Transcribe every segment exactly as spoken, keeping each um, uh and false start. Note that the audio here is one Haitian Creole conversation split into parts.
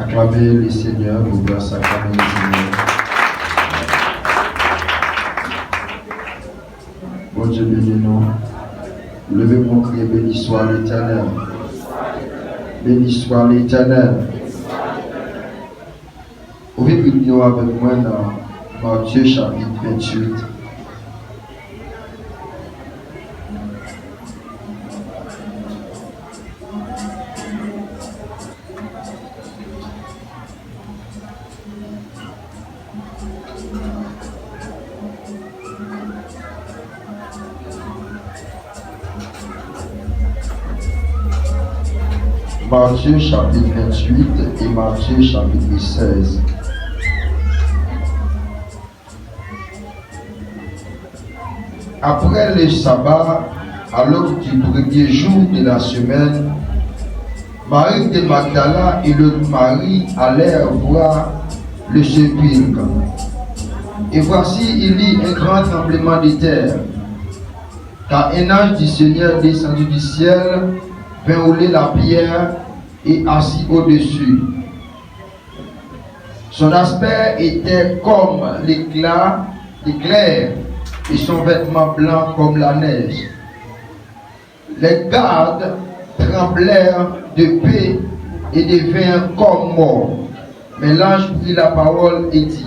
Acclamez le Seigneur, nou pral acclamer le Seigneur. Bondye beni nou. Leve pou nou kriye, Béni soit l'Éternel. Béni soit l'Éternel. Ouvri Bib nou avèk mwen nan Matye chapit venntuit. Matye chapit venntuit e Matye chapit sèz. Après le sabbat, à l'aube du premier jour de la semaine, Marie de Magdala et l'autre Marie allèrent voir le sépulcre. Et voici, il y eut un grand tremblement de terre, car un ange du Seigneur descendit du ciel, vint rouler la pierre et assis au-dessus. Son aspect était comme l'éclat, l'éclair, et son vêtement blanc comme la neige. Les gardes tremblèrent de peur et devinrent comme morts. Mais l'ange prit la parole et dit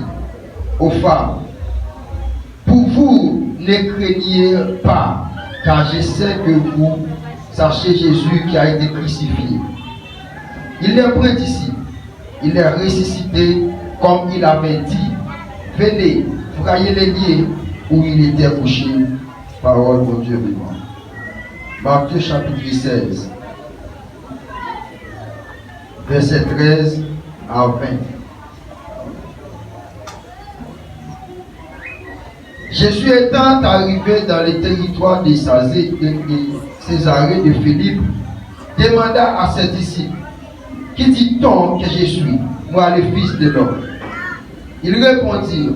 aux femmes, pour vous, ne craignez pas, car je sais que vous cherchez Jésus qui a été crucifié. Il n'est point ici, il est ressuscité, comme il avait dit. Venez, voyez le lieu où il était couché. Parole de Dieu vivant. Matthieu chapitre seize, verset treize à vingt. Jésus étant arrivé dans le territoire de Césarée, de, de Césarée de Philippe, demanda à ses disciples, qui dit-on que je suis, moi, le Fils de l'homme ? Ils répondirent,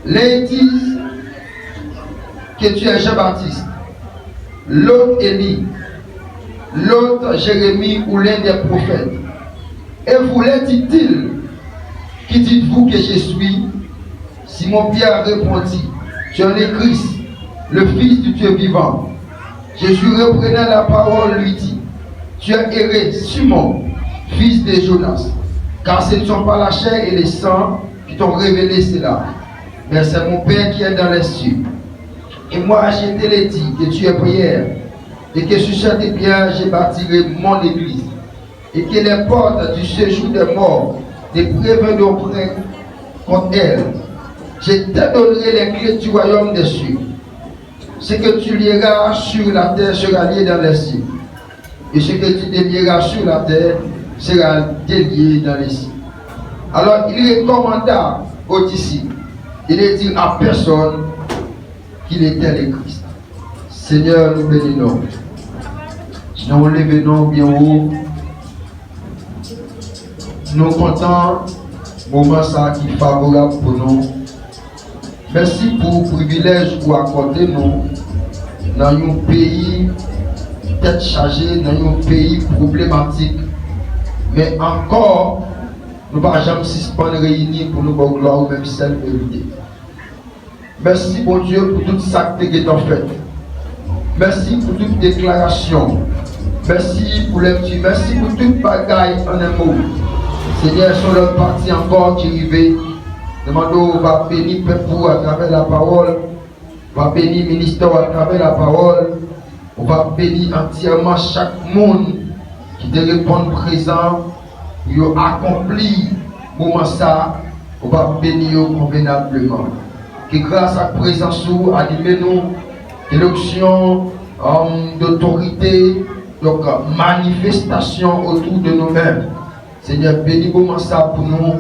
l'un dit que tu es Jean-Baptiste, l'autre Élie, l'autre Jérémie ou l'un des prophètes. Et vous, leur dit-il, qui dites-vous que je suis ? Simon Pierre répondit, tu es le Christ, le Fils du Dieu vivant. Jésus, reprenant la parole, lui dit, tu es heureux, Simon, fils de Jonas, car ce ne sont pas la chair et le sang qui t'ont révélé cela, mais c'est mon Père qui est dans les cieux. Et moi, je te le dis, que tu es Pierre, et que sur cette pierre, je bâtirai mon église, et que les portes du séjour des morts ne prévaudront point contre elle. Je te donnerai les clés du royaume des cieux. Ce que tu lieras sur la terre sera lié dans les cieux, et ce que tu délieras sur la terre sera délié dans les cieux. Alors il recommanda aux disciples de ne dire à personne qu'il était le Christ. Senyè, nou beni non. Nou leve non byen wo. Nou kontan moman sa ki favorab pou nou. Mèsi pou privilèj ou akòde nou nan yon peyi tèt chaje, nan yon peyi pwoblematik. Men ankò, nou pa janm sispann reyini pou nou ba w glwa ou menm sèl merite. Mèsi, Bondye, pou tout sa k te gentan fèt. Mèsi pou tout deklarasyon. Mèsi pou lèkti. Mèsi pou tout bagay, an en mo. Senyè, se yon lòt pati ankò ki rive. Nou mande w va beni pèp ou atravè lapawòl. Va beni ministè w atravè lapawòl. Ou va beni antyèman chak moun ki te reponn prezan pou yo akonpli moman sa. Ou va beni yo konvenableman. Ke gras ak prezans ou anime nou, ke lonksyon, um, dotorite, donk, manifestasyon otou de nou menm. Senyè, beni moman sa pou nou,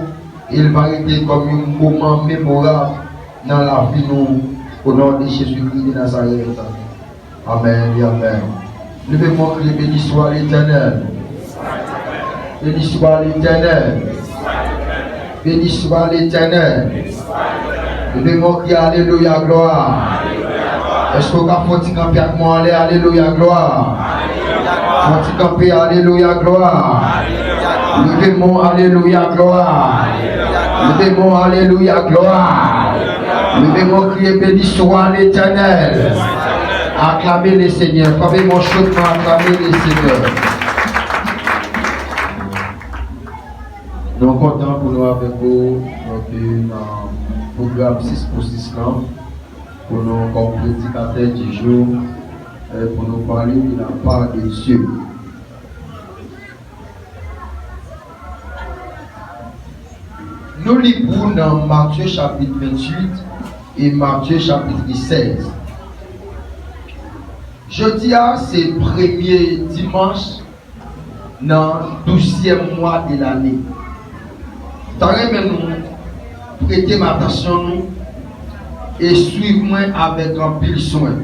e l va rete kòm yon moman memorab nan lavi nou, o non de Jezikri de Nazarèt. Amèn e amèn. Leve men w, kriye, Béni soit l'Éternel. Béni soit l'Éternel. Béni soit l'Éternel. Leve men w, kriye, Alelouya, glwa. Èske w ka fè yon ti kanpe ak mwen anlè, Alelouya, glwa? Fè yon ti kanpe, Alelouya, glwa. Leve men w, alelouya, glwa. Leve men w, alelouya, glwa. Leve men w, kriye, beni swa Letènèl. Aklame le Senyè. Frape men w chodman, aklame le Senyè. Nou kontan pou nou avèk ou, donk, nan pwogram sis pou sis lan, pou nou, kòm predikatè di jou, e pou nou pale de la part de Dieu. Nou li pou w nan Matye chapit venntuit e Matye chapit sèz. Jodi a, se premye dimanch nan douzyèm mwa de lane. Ta renmen nou prete m atansyon nou e swiv mwen avèk anpil swen.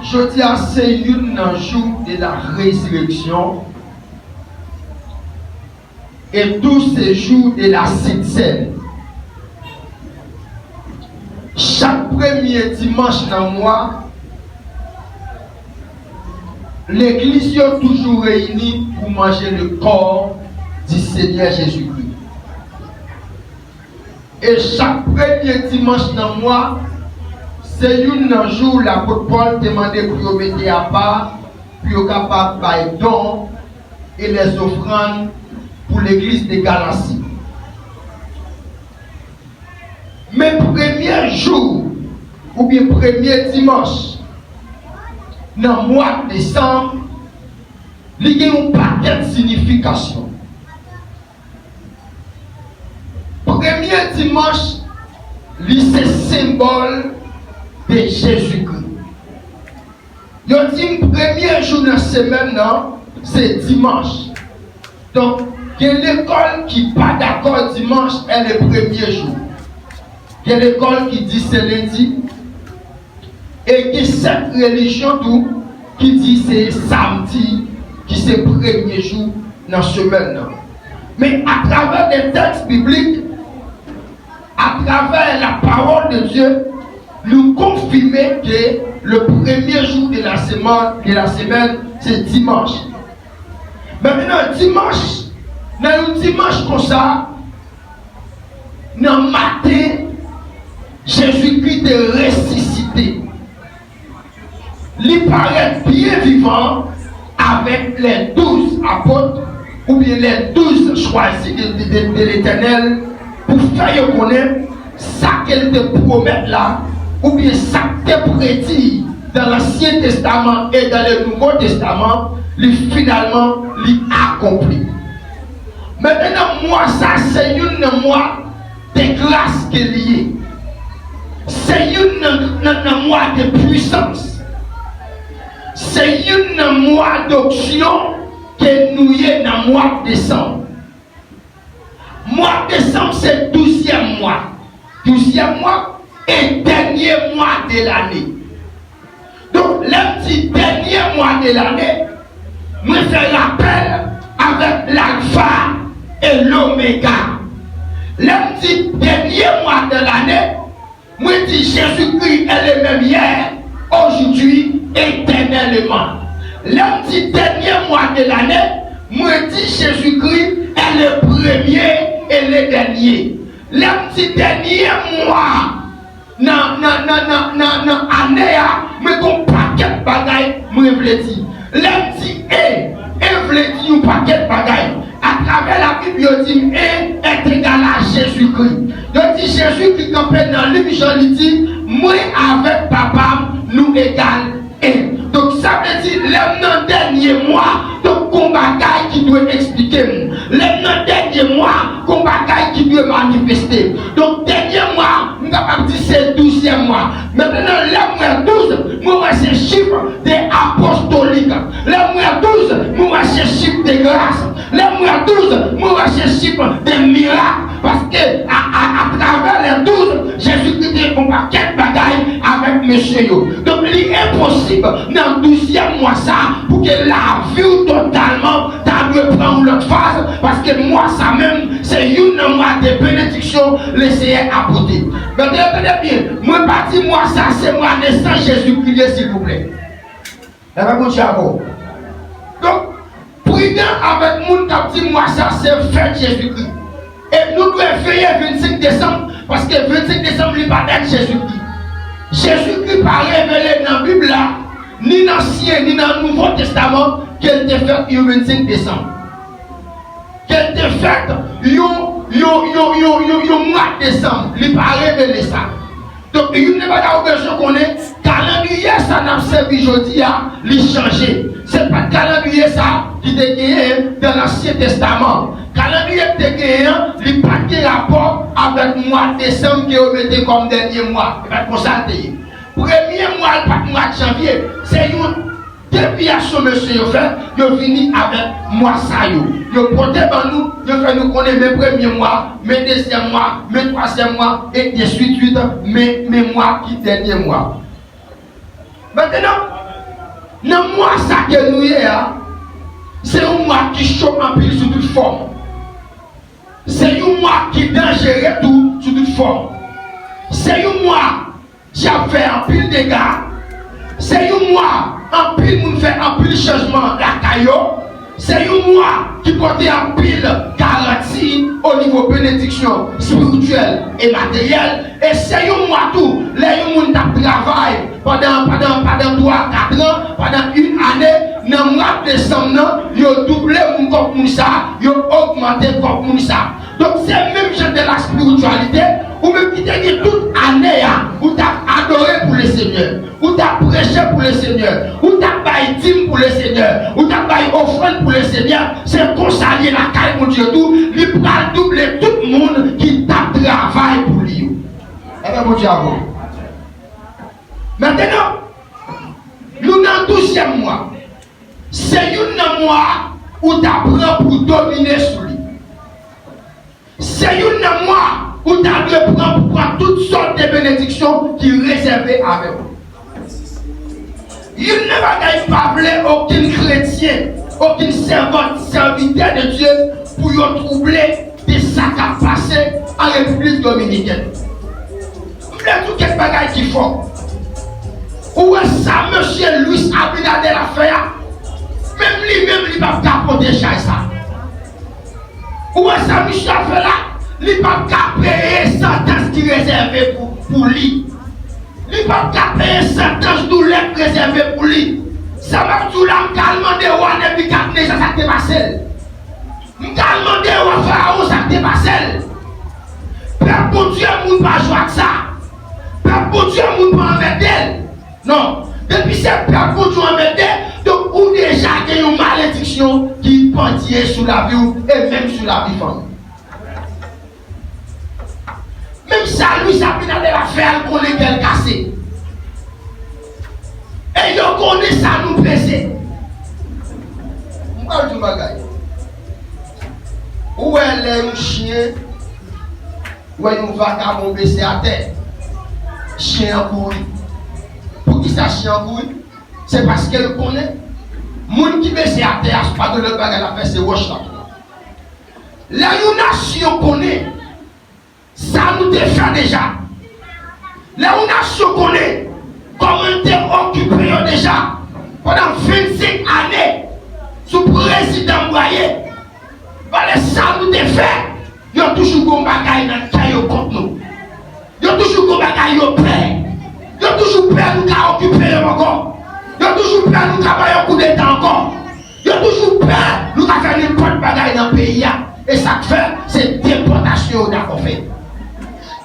Jodi a se youn nan jou de la rezireksyon e tou se jou de la Sent Sèn. Chak premye dimanch nan mwa, legliz yo toujou reyini pou manje le corps du Seigneur Jésus-Christ. E chak premye dimanch nan mwa, se youn nan jou lapot Pòl te mande pou yo mete apa, pou yo kapab bay don e lèzofrann pou legliz de Galasi. Men premye jou, oubyen premye dimanch nan mwa desanm, li gen yon pakèt siyifikasyon. Premye dimanch, li se senbòl de Jezikri. Yo di m premye jou nan semèn nan, se dimanch. Donk, gen lekòl ki pa dakò dimanch è le premye jou. Gen lekòl ki di se lendi. E gen sèt relijyon tou ki di se samdi ki se premye jou nan semèn nan. Men atravè de tèks biblik, atravè la parole de Dieu, nou konfime ke le premye jou de la semèn, de la semèn, se dimanch. Mentnan, dimanch, nan yon dimanch konsa, nan maten, Jezikri te resisite. Li parèt byen vivan avèk lè douz apot, oubyen lè douz chwazi de, de, de, de Letènèl, pou fè yo konnen sa ke l te pwomèt la, oubyen sa k te predi dan Lansyen Testaman e dan le Nouvo Testaman, li finalman, li akonpli. Mentnan, mwa sa, se youn nan mwa de gras ke li ye. Se youn nan, nan, nan mwa de pwisans. Se youn nan mwa donksyon ke nou ye nan mwa desanm. Mwa desanm se douzyèm mwa. Douzyèm mwa e dènye mwa de lane. Donk, lè m di dènye mwa de lane, mwen fè rapèl avèk l'Alfa e l'Omega. Lè m di dènye mwa de lane, mwen di Jezikri est le même hier, aujourd'hui, éternellement. Lè m di dènye mwa de lane, mwen di Jezikri est le premier et le dernier. Lè m di dènye mwa, nan, nan, nan, nan, nan, nan ane a, mwen gen yon pakèt bagay mwen vle di. Lè m di e, e vle di yon pakèt bagay. Atravè Labib, yo di m e est égal à Jezikri. Yo di Jezi ki kanpe nan lim Jan, li di, mwen avèk Papa m, nou egal en. Donk, sa vle di, lè m nan dènye mwa, donk, gon bagay ki dwe eksplike m. Lè m nan dènye mwa, gon bagay ki dwe manifeste. Donk, dènye mwa, m kapab di se douzyèm mwa. Mentnan, lè m wè douz, mwen wè se chif de apostolik. Lè m wè douz, mwen wè se chif de gras. Lè m wè douz, mwen wè se chif de mirak. Paske a, a, atravè lè douz, Jezikri te fè yon pakèt bagay avèk mesye yo. Donk, li enposib nan douzyèm mwa sa pou ke lavi w totalman ta dwe pran yon lòt faz, paske mwa sa menm, se youn nan mwa de benediksyon Lesenyè a pote. Mentnan, tande byen, mwen pa di mwa sa se mwa nesans Jezikri ye, silvouplè. Lapè Bondye avè w. Donk, Pridan avèk moun k ap di mwa sa se fèt Jezikri. E nou dwe veye vennsenk desanm, paske vennsenk desanm li pa dat Jezikri. Jezikri pa revele nan Bib la, ni nan Ansyen, ni nan Nouvo Testaman, ke l te fèt yon vennsenk desanm. Ke l te fèt yon, yon, yon, yon, yon, yon mwa desanm. Li pa revele sa. Donk, youn nan bagay ou bezwen konnen, kalandriye sa n ap sèvi jodi a, li chanje. Se pa t kalandriye sa ki te genyen nan Ansyen Testaman. Kalandriye ki te genyen an, li pa t gen rapò avèk mwa desanm ke yo mete kòm dènye mwa. E pa t konsa l te ye. Premye mwa l pa t mwa janvye. Se yon Devyasyon mesye yo fè, yo vini avèk mwa sa yo. Yo pote ban nou, yo fè nou konnen men premye mwa, men dezyèm mwa, men twazyèm mwa, e de swit, men, men mwa ki dènye mwa. Mentenan, nan mwa sa ke nou ye a, se yon mwa ki cho anpil sou tout fòm. Se yon mwa ki danjere tou sou tout fòm. Se yon mwa ki ap fè anpil dega. Se yon mwa anpil moun fè anpil chanjman lakay yo. Se yon mwa ki pote anpil garanti o nivo benediksyon espirityèl e materyèl. E se yon mwa tou, lè yon moun t ap travay pandan, pandan, pandan twa, kat an, pandan yon ane, nan mwa desanm nan, yo double moun kòb moun sa, yo ogmante kòb moun sa. Donk, se menm jan de la spirityalite, ou menm ki te gen tout ane a, ou t ap adore pou Lesenyè, ou t ap preche pou Lesenyè, ou t ap bay dim pou Lesenyè, ou t ap bay ofrann pou Lesenyè, se konsa l ye lakay Bondye tou, li pral double tout moun ki t ap travay pou li yo. Enben, Bondye avè w. Mentenan, nou nan douzyèm mwa. Se youn nan mwa ou ta pran pou domine sou li. Se youn nan mwa ou ta dwe pran pou pran tout sòt de benediksyon ki rezève avè w. Youn nan bagay m pa vle okenn kretyen, okenn sèvant, sèvitè de Dye pou yo twouble de sa k ap pase an Repiblik Dominikèn. M vle di w kèk bagay ki fò. Ou wè sa mesye Luis Abinader ap fè a? Menm li menm li p ap ka pote chay sa. Ou wè sa misye ap fè la? Li p ap ka peye santans ki rezève pou, pou li. Li p ap ka peye santans doulè k rezève pou li. Sa m ap di w la, m ka al mande wa Nebikadneza sa k te pase l. M ka al mande wa Farawon sa k te pase l. Pèp Bondye, moun pa jwe ak sa. Pèp Bondye, moun pa anmède l. Non. Depi se pèp Bondye w anmède, donk ou deja gen yon malediksyon ki pandye sou lavi w e menm sou lavi fanmi w. Menm sa Luis Abinader ap fè a, l konnen kè l kase. E yo konnen sa nou peze. M pral di w bagay. Ou wè lè yon chen wè yon vakabon bese atè, chen an kouri. Poukisa chen an kouri? Se paske l konnen moun ki bese atè a, se pa gen lòt bagay l ap fè, se wòch l ap pran. Lè yon nasyon konnen sa nou te fè deja, lè yon nasyon konnen kòman n te okipe yo deja pandan vennsenk ane sou prezidan Bwaye, valè sa nou te fè, yo toujou gon bagay nan kè yo kont nou. Yo toujou gon bagay yo pè. Yo toujou pè nou ka okipe yo ankò. Yo toujou pè nou ka ba yo koudeta ankò. Yo toujou pè nou ka fè nenpòt bagay nan peyi a. E sa k fè, se depòtasyon yo dakò fè.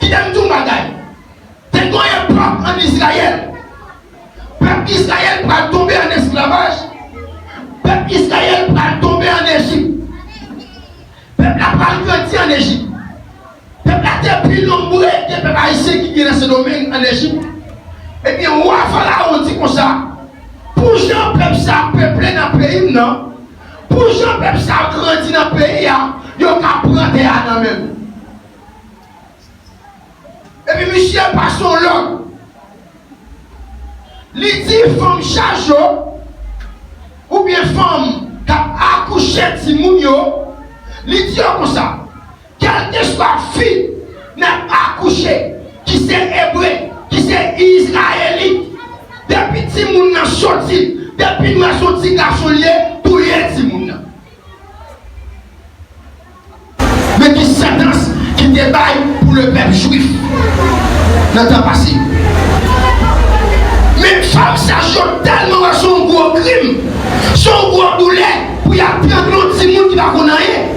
Kite m di w bagay. Te gen yon epòk ann Izrayèl. Pèp Izrayèl pral tonbe ann esklavaj. Pèp Izrayèl pral tonbe ann Ejip. Pèp la pral grandi ann Ejip. Pèp la te pi nonbre ke pèp ayisyen ki gen nan Sendomeng ann Ejip. Ebyen, wa Farawon di konsa, pou jan pèp sa ap peple nan peyi m nan, pou jan pèp sa ap grandi nan peyi a, yo ka pran tè a nan men m. Epi misye pase yon lòd. Li di fanm chaj yo, oubyen fanm k ap akouche timoun yo, li di yo konsa, kèlkeswa fi n ap akouche, ki se ebre, ki se izrayelit, depi timoun nan soti, depi n wè se yon ti gason l ye, touye timoun nan. le pèp jwif nan tan pase yo. Men fanm saj yo tèlman wè se yon gwo krim, se yon gwo doulè pou y ap trangle yon timoun ki pa konn anyen,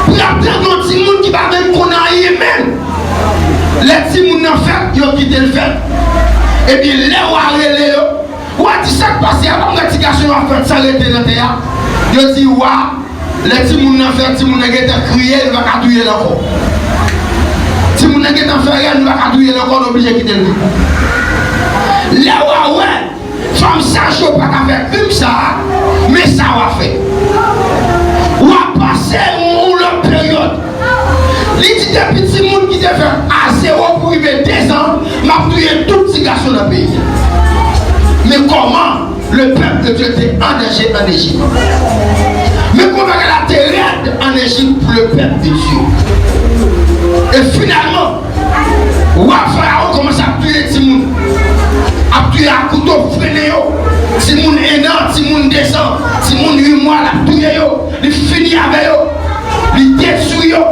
pou y ap trangle yon timoun ki pa menm konn anyen menm. Lè timoun nan fèt, yo kite l fèt. Ebyen, lè wa rele yo, wa di sa k pase a, pa m wè ti gason yo ap fèt san rete nan tè a. Yo di wa, lè timoun nan fèt, timoun nan gentan kriye, yo pa ka touye l ankò. Timoun nan gentan fè rèn, yo pa ka touye l ankò, nou oblije kite l viv. Lè wa wè fanm saj yo pa ka fè krim sa a, men sa wa fè. Wa pase yon lòt peryòd. Li di depi timoun ki te fèt a zewo pou rive dezan, m ap touye tout ti gason nan peyi a. Men kòman le peuple de Dieu te an danje an Ejip. Men kòman bagay la te rèd an Ejip pou le peuple de Dieu. E finalman, wa Farawon kòmanse ap touye timoun. Ap touye ak kouto, frennen yo. Timoun en an, timoun dezan, timoun uit mwa, l ap touye yo. Li fini avè yo. Li detwi yo.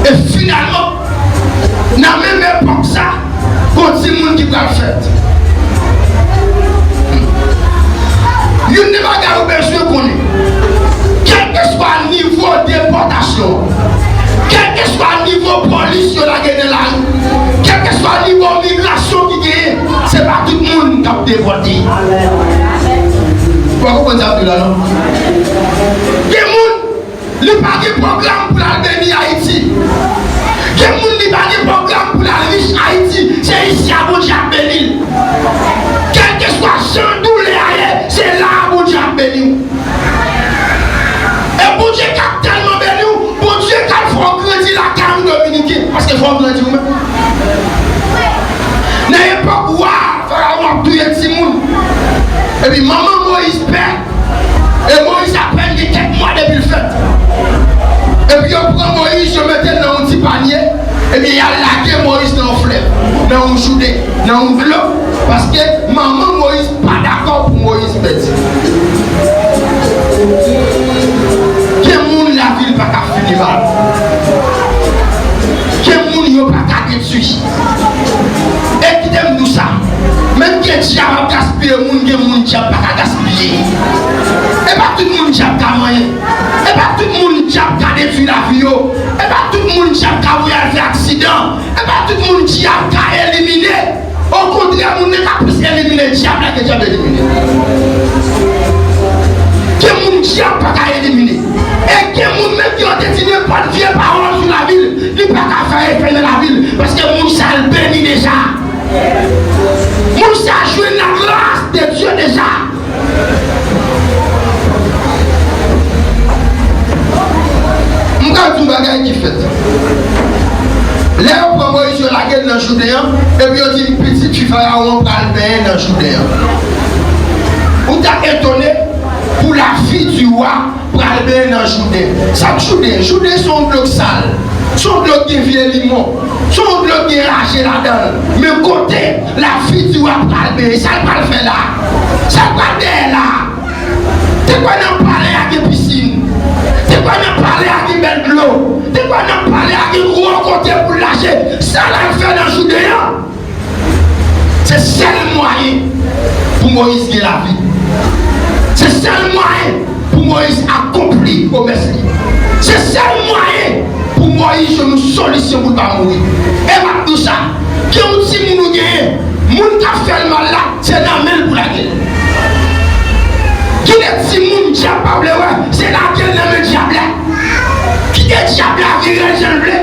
E finalman, nan menm epòk sa, gon timoun ki pral fèt. Youn nan bagay ou bezwen konnen, kèlkeswa nivo depòtasyon, kèlkeswa nivo polis yo lage nan lari, kèlkeswa nivo migrasyon ki genyen, se pa tout moun k ap depòte. Ou pa konprann sa m di la, non? Gen moun, li pa gen pwogram pou l al beni Ayiti. Gen moun, li pa gen pwogram pou l al rich Ayiti. Se isi a Bondye ap beni l. Kèlkeswa jan doulè a ye, se la a Bondye ap beni w. E Bondye ka tèlman beni w, Bondye ka fè w grandi lakay yon Dominiken, paske fò w grandi ou menm. Nan epòk wa Farawon ap touye timoun, epi manman Moyiz pè, e Moyiz apèn gen kèk mwa depi l fèt. Epi yo pran Moyiz, yo mete l nan yon ti panye, epi y al lage Moyiz nan yon flèv, nan yon joude, nan yon dlo, paske manman Moyiz pa dakò pou Moyiz pèdi. Gen moun lavi l pa ka fini mal. Gen moun yo pa ka detwi. E kite m di w sa, menm ke dyab ap gaspiye moun, gen moun dyab pa ka gaspiye. E pa tout moun dyab ka manyen. E pa tout moun dyab ka detwi lavi yo. E pa tout moun dyab ka voye al fè aksidan. E pa tout moun dyab ka elimine. Okontrè, moun nan ka plis elimine dyab la ke dyab elimine. Gen moun dyab pa ka elimine. E gen moun menm ki yo te di nenpòt vye pawòl sou lavi l, li pa ka fè efè nan lavi l, paske moun sa l beni deja. Moun sa jwenn la gras de Dye deja. M pral di w bagay ki fèt. Lè yo pran Moyiz, yo lage l nan jounen an, epi yo di pitit fi Farawon pral benyen nan jounen an. Ou ta etone pou lafi di wa pral benyen nan jounen. Sa k jounen? Jounen se yon dlo k sal. Se yon dlo k gen vye limon. Se yon dlo k gen raje ladan l. Men kote lafi di wa pral benyen, sa l pral fè la? Sa l pral dèyè la? Te kwè nan palè a gen pisin. Te kwè nan palè a gen bèl dlo. Te kwè nan palè a gen gwo kote pou l lache. Sa l al fè nan jounen an? Se sèl mwayen pou Moyiz gen lavi. Se sèl mwayen pou Moyiz akonpli pwomès li. Se sèl mwayen pou Moyiz jwenn yon solisyon pou l pa mouri. E m ap di w sa, gen yon timoun ou genyen, moun k ap fè l mal la, se nan men l pou lage l. Kite timoun dyab pa vle wè, se lage l nan men dyab la. Kite dyab la vire l jan l vle.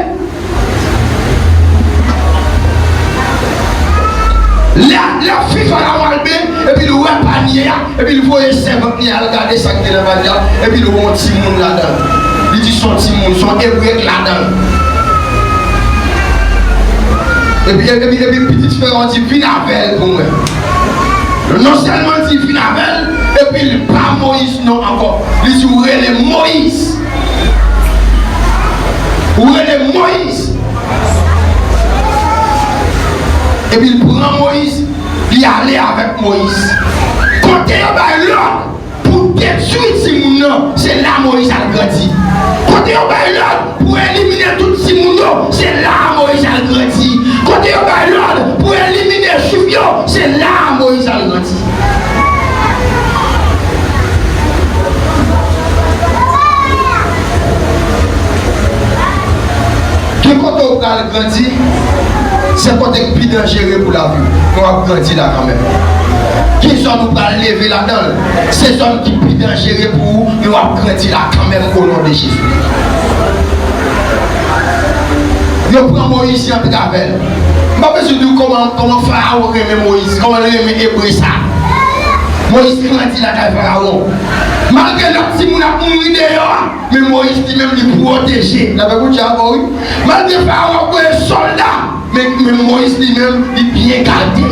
Lè, lè fi Farawon al benyen, epi l wè panye a, epi l voye sèvant li al gade sa k te nan panye a, epi l wè yon timoun ladan l. Li di se yon timoun, se yon ebre k ladan l. Epi, epi, epi pitit Farawon di vin avè l pou mwen. Non sèlman l di vin avè l, epi l ba Moyiz non ankò. Li di ou rele Moyiz. Ou rele Moyiz. Epi l pran Moyiz, li ale avèk Moyiz. Kote yo bay lòd pou Detwi timoun nan, se la Moyiz al grandi. Kote yo bay lòd pou elimine tout timoun yo, se la Moyiz al grandi. Kote yo bay lòd pou elimine Jwif yo, se la Moyiz al grandi. Gen kote ou pral grandi, se kote k pi danjere pou lavi w, men w ap grandi la kanmenm. Gen zòn ou pral leve ladan l, se zòn ki pi danjere pou ou, men w ap grandi la kanmenm, o non de Jezi. Yo pran Moyiz, y antrave l. M pa bezwen di w kòman, kòman Farawon renmen Moyiz, kòman l renmen Ebre sa. Moyiz grandi lakay Farawon. Malgre lòt timoun ap mouri deyò a, men Moyiz li menm li pwoteje. N ap fè kout jan ankò wi. Malgre Farawon ap voye sòlda, men, men Moyiz li menm li byen gade.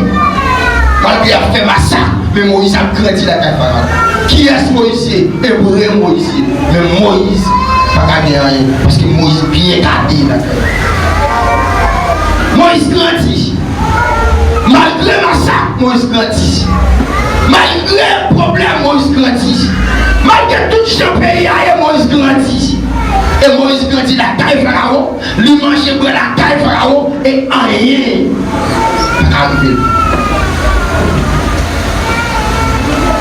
Malgre y ap fè masak, men Moyiz ap grandi lakay Farawon. Kiyès Moyiz ye? Ebre Moyiz ye. Men Moyiz pa ka gen anyen, paske Moyiz byen gade lakay. Moyiz grandi. Malgre masak, Moyiz grandi. Malgre pwoblèm, Moyiz grandi. Malgre tout jan peyi a ye, Moyiz grandi. E Moyiz grandi lakay Farawon, li manje bwè lakay Farawon, e anyen pa ka rive l.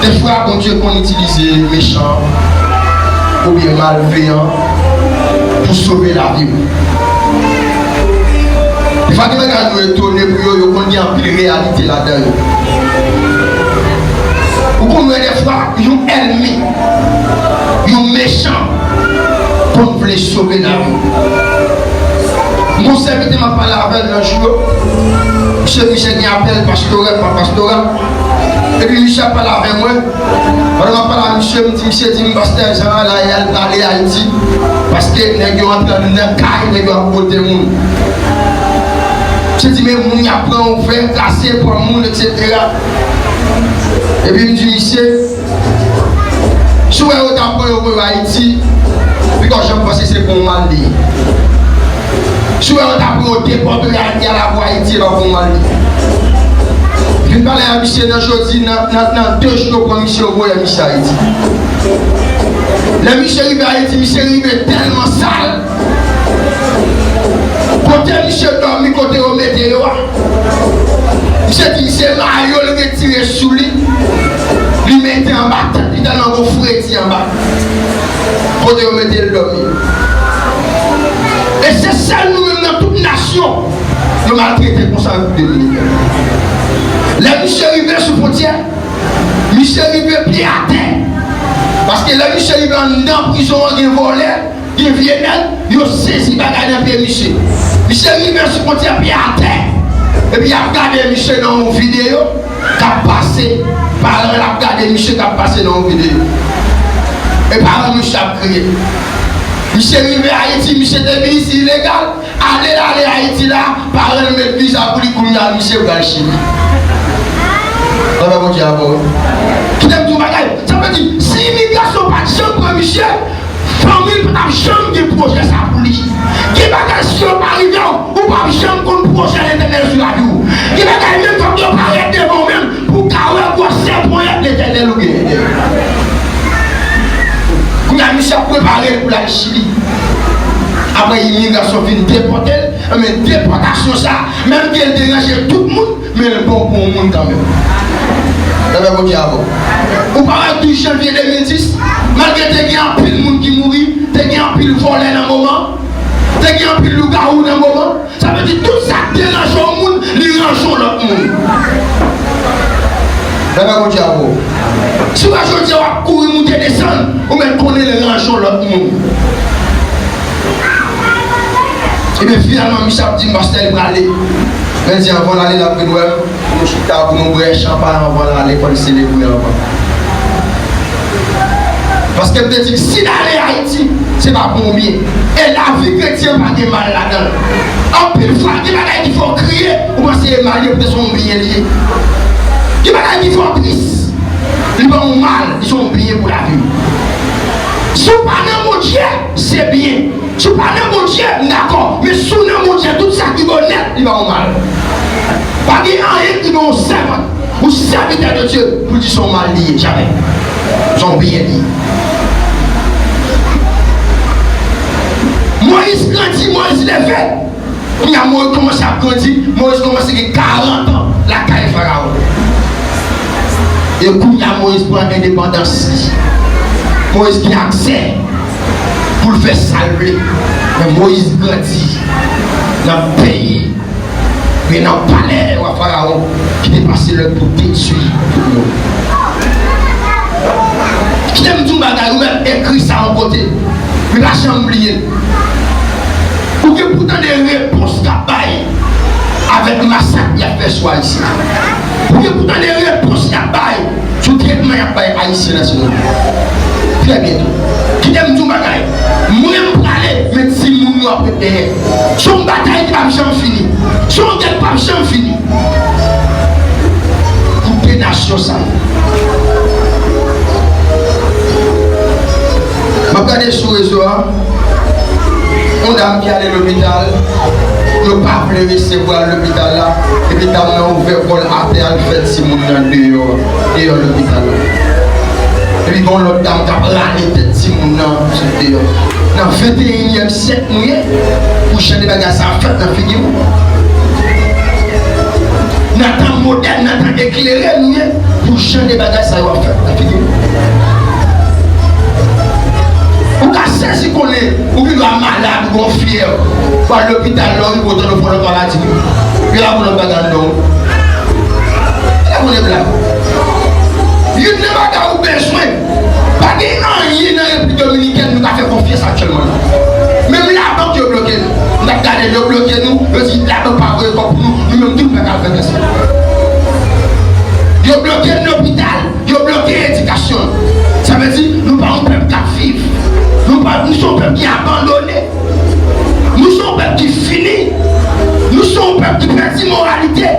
Defwa, Bondye konn itilize mechan oubyen malveyan pou sove lavi w. Defwa, gen bagay nou etone pou yo, yo konn gen anpil reyalite ladan yo. Ou konn wè defwa, yon ènmi, yon mechan, konn vle sove lavi w. Gon sèvitè m ap pale avè l nan jou yo. Misye, misye gen apèl pastorè, pa pastora. Epi misye ap pale avè mwen. Pandan m ap pale a misye, m di, misye di m, pastè, jan a la, y al pale Ayiti. Paske nèg yo antre anndan kay, nèg yo ap bote moun. Misye di, men moun y ap pran yon vè, kase, pran moun, etsetera. Epi m di misye, si w wè yo ta pran yo voye yo Ayiti, pito w janm panse se pou yon mal li ye. Si w wè yo ta pran yo depòte yo Ayiti, y al voye Ayiti, e pa pou yon mal li ye. Vin pale a misye nan jodi, nan, nan, nan de jou yo pran misye, yo voye misye Ayiti. Lè misye rive Ayiti, misye rive tèlman sal. Kote misye dòmi, kote yo mete yo a, misye di se mayo l retire sou li, li mete anba tent li tèlman gon fredi anba kote yo mete l dòmi. E se sèl nou menm nan tout nasyon yo maltrete konsa Repiblik Dominikèn. Lè misye rive sou fwontyè, misye rive pye atè. Paske lè misye rive anndan prizon an, gen vòlè, gen vye nèg, yo sezi bagay nan pye misye. Misye rive sou fwontyè, pye atè. Epi y ap gade misye nan yon videyo k ap pase. Paran l ap gade misye k ap pase nan yon videyo. E paran misye ap kriye. Misye rive Ayiti, misye te vin isi ilegal. Ale l ale Ayiti la, paran l met viza pou li, kounye a misye pral Chili. Baba Bondye avè w. Kite m di w bagay. Sa vle di, si imigrasyon pa t janm pran misye, fanmi l pa t ap janm gen pwojè sa pou li. Gen bagay, si yo pa rive w, ou p ap janm konn pwojè Letènèl sou lavi w. Gen bagay, menm fòk yo parèt devan w menm pou w ka wè gwosè ponyèt Letènèl ou genyen. Kounye a, misye ap prepare l pou l al Chili. Apre imigrasyon fin depòte l, men depòtasyon sa, menm ke l deranje tout moun, men l bon pou yon moun kanmenm. Lanmè Bondye avè w. Ou pa wè douz janvye de mil dis, malgre te gen anpil moun ki mouri, te gen anpil vòlè nan moman, te gen anpil lougawou nan moman, sa vle di tout sa k deranje yon moun, li ranje yon lòt moun. Lanmè Bondye avè w. Si w wè jodi a w ap kouri moute desann, ou mèt konnen l ranje yon lòt moun. Ebyen, finalman, misye ap di m pastè li prale. Men di anvan l ale, l ap vin wè m pou nou chita, pou nou bwè chanpay anvan l ale, fò l selebre anvan. Paske m te di l, si l ale Ayiti, se pa pou yon byen. E lavi kretyen pa gen mal ladan l. Anpil fwa, gen bagay ki fè w kriye, ou panse e mal ye, poutèt se yon byen li ye. Gen bagay ki fè w tris, li pa yon mal, li se yon byen pou lavi w. Si w pa nan Bondye, se byen. Si w pa nan Bondye, m dakò. Men si w nan Bondye, tout sa ki onèt, li pa yon mal. Pa gen anyen ki bon yon sèpant. Pou sèvitè de Dye, pou l di se yon mal li ye, jamè. Se yon byen li ye. Moyiz grandi, Moyiz leve. Kounye a, Moyiz kòmanse ap grandi, Moyiz kòmanse gen karant an lakay Farawon. E kounye a, Moyiz pran endepandans li. Moyiz gen aksè pou l fè sa l vle. Men Moyiz grandi nan peyi, men nan palè wa Farawon, ki te pase lòd pou detwi tout moun. Kite m di w bagay, ou mèt ekri sa yon kote. Men pa janm bliye l. Ou gen pou tande repons k ap bay avèk masak y ap fè sou Ayisyen. Ou gen pou tande repons y ap bay sou tretman y ap bay Ayisyen nan sou nou. Trè byento. Kite m di w bagay. Mwen, m prale, men timoun yo ap ret dèyè. Se yon batay ki p ap janm fini. Se yon gè k p ap janm fini. Pou de nasyon sa yo. M ap gade sou rezo a. Yon dam ki ale lopital, yo pa vle resevwa l lopital la, epi dam nan ouvè kò l atè, al fè timoun nan deyò, deyò lopital la. Epi gen yon lòt dam k ap rale tèt timoun nan sot deyò. Nan venteyinyèm syèk nou ye, pou jan de bagay sa ap fèt nan figi w. Nan tan modèn, nan tan eklere nou ye, pou jan de bagay sa yo ap fèt nan figi w. Ou ka sezi konnen ou gen dwa malad, ou gen yon fyèv, ou al lopital, lè w rive, ou tande w fè yon lòt maladi. Yo la pou lòt bagay anndan w. Yo la pou lòt blag. Youn nan bagay ou bezwen, pa gen anyen nan Repiblik Dominikèn nou ka fè konfyans aktyèlman la. Menm labank yo bloke nou. Nou t ap gade yo bloke nou, yo di labank pa voye kòb pou nou, nou menm tou nou pa ka fè pèsòn. Yo bloke lopital, yo bloke edikasyon. Sa vle di, nou pa yon pèp k ap viv. Nou pa, nou se yon pèp ki abandone. Nou se yon pèp ki fini. Nou se yon pèp ki pèdi moralite.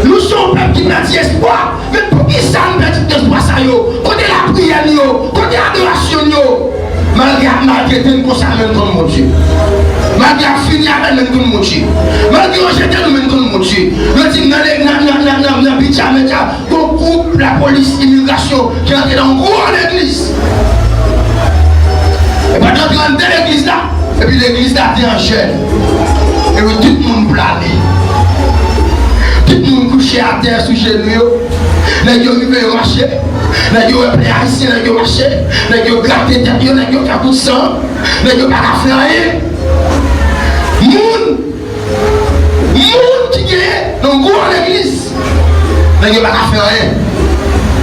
Nou se yon pèp ki pèdi espwa. Men poukisa nou pèdi tout espwa sa yo? Kote lapriyè nou yo? Kote adorasyon nou yo? Malgre y ap maltrete n konsa, men n konn Bondye. Malgre y ap fini avè n, men n konn Bondye. Malgre yo jete nou, men n konn Bondye. Yo di m nan le-, nan, nan, nan, nan, nan Bidja Medya, gon gwoup lapolis imigrasyon ki rantre nan yon gwo legliz. E pandan yo te rantre legliz la, epi legliz la te an jèn. Epi tout moun plane. Tout moun kouche atè sou jenou yo. Nèg yo rive, yo mache. Nèg yo wè plen ayisyen, nèg yo mache. Nèg yo grate tèt yo, nèg yo fè kout san. Nèg yo pa ka fè anyen. Moun, moun ki genyen nan gwo legliz, nèg yo pa ka fè anyen.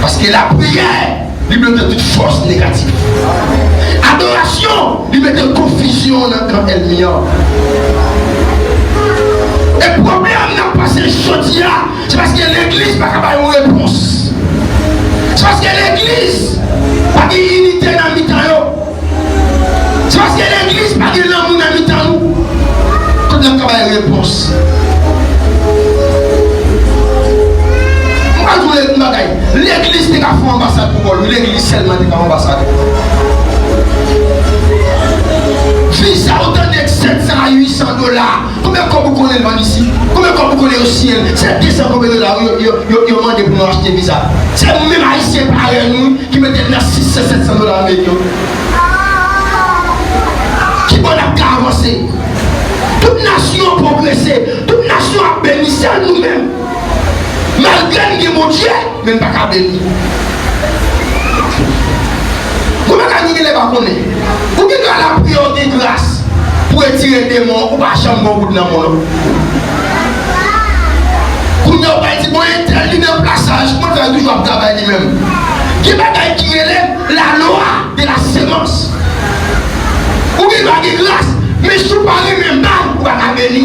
Paske lapriyè, li bloke tout fòs negatif. Adorasyon, li mete konfizyon nan kan ènmi an. E pwoblèm n ap pase jodi a, se paske legliz pa ka bay yon repons. Se paske legliz pa gen inite nan mitan yo. Se paske legliz pa gen lanmou nan mitan nou. Kote n ap ka bay repons? M pral di w yon bagay. Legliz te ka fè yon anbasad pou kò l, wi, legliz sèlman te ka fè yon anbasad. Viza ou tande k sèt san a uit san dola. Konbyen kòb ou konnen l vann isi? Konbyen kòb ou konnen yo siyen l? Se de san konbyen dola yo, yo, yo, yo mande pou nou achte viza. Se menm ayisyen parèy nou ki mete l nan sis san, sèt san dola ameriken. Kibò n ap ka avanse? Tout nasyon pwogrese, tout nasyon ap beni, sèl nou menm. Malgre n gen Bondye, men n pa ka beni. Ou pa ka gen lè pa konnen. Ou gen dwa lapriyè, ou gen gras pou retire demon, ou pa janm gen yon goud nan men w, non. Kounye a, ou pral di, "Bon, entèl li nan plasaj, kòman l fè toujou ap travay li menm?" Gen bagay ki rele lalwa de la semence. Ou gen dwa gen gras, men si w pa renmen bal, ou pa ka beni.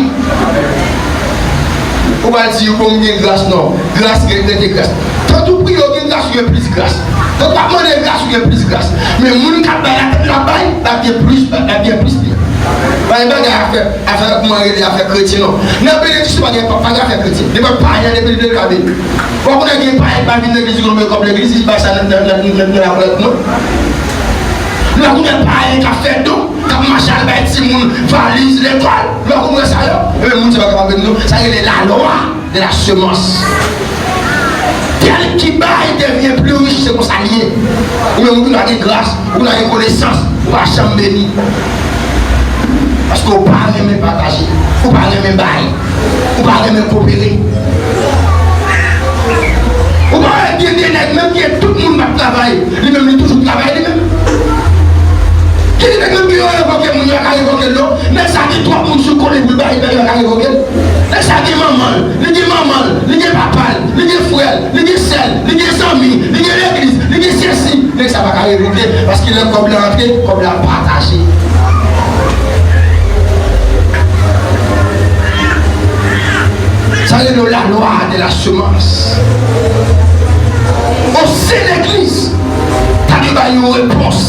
Ou pral di, "Bon, m gen gras." Non, gras gen, rete gras. Tann ou priye, ou gen gras, ou gen plis gras. Tann ou ap mande gras, ou gen plis gras. Men moun k ap bay la, tann l ap bay, l ap gen plis, l ap gen plis li. Pa gen bagay afè, afè kòman rele afè kretyen, non. Nan benediksyon pa gen, pa gen afè kretyen. Nenpòt payen, depi l vle, l ka beni. Ou konnen gen payen k pa vin legliz, li konn mete kòb legliz, li bay sa nan, nan, nan, nan, nan lakòlèt mwen. Lè ou konnen payen k ap fè don, k ap mache al bay timoun valiz lekòl, lè ou konn wè sa yo, e men moun sa pa kapab beni non. Sa rele lalwa de la semence. Sèl ki bay devyen pli rich, se konsa l ye. Ou menm ou ki pa gen gras, ou pa gen konesans, ou pa janm beni. Paske ou pa renmen pataje, ou pa renmen bay, ou pa renmen kopere. Ou pa wè gen de nèg menm ki tout moun p ap travay, li menm li toujou travay li menm. Gen de nèg menm ki yo revoke moun, yo pa ka revoke l non. Nèg sa gen twòp moun sou kò li pou l bay, li pa ka revoke l. Nèg sa gen manman l, li gen manman l, li gen papa l, li gen frè l, li gen sè l, li gen zanmi, li gen legliz, li gen sesi. Nèg sa pa ka revoke, paske lè kòb la antre, kòb la pataje. Sa rele la loi de la semence. O se legliz ta dwe bay yon repons.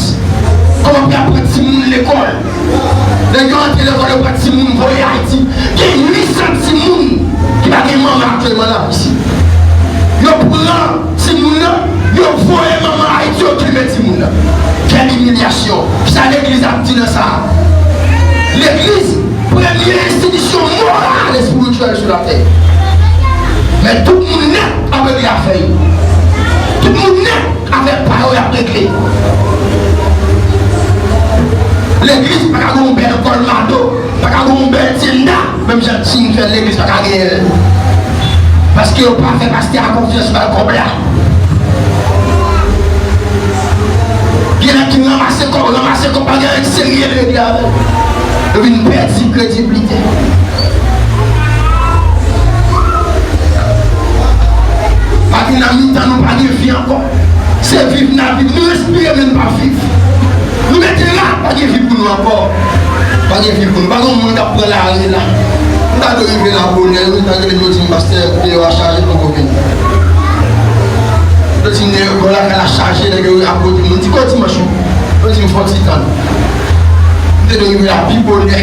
Kòman pou y ap pran timoun lekòl? Nèg yo antre lekòl, yo pran timoun voye Ayiti. Gen uit san timoun ki pa gen manman aktyèlman nan isi. Yo pran timoun nan, yo voye manman Ayiti, yo kenbe timoun nan. Kèl imilyasyon! Kisa legliz ap di nan sa a? Legliz, premye enstitisyon moral espirityèl sou latè. Men tout moun nèt ap regle afè yo. Tout moun nèt avèk pa yo y ap regle. Legliz pa ka gen yon bèl kòlmado, pa ka gen yon bèl tenda, menm jan Tim fè legliz pa ka genyen l. Paske yo pa fè pastè a konfyans, ba l kòb la. Gen nèg ki ranmase kòb, ranmase kòb, pa gen anyen serye l regle avè l. Yo vin pèdi kredibilite. Paske nan mitan nou pa gen vi ankò. Se viv n ap viv. Nou respire men n p ap viv. Nou mete la, pa gen vi pou nou ankò. Pa gen vi pou nou. Pa gen moun k ap pran lari la. M ta dwe rive la bonè wi, malgre yo di m pastè deyò a chaje poko vini. Yo di m deyò lakay la chaje, nèg yo ap pote moun. Di ko dimanch ou? Yo di m fò ti tann. M te dwe rive la pi bonè.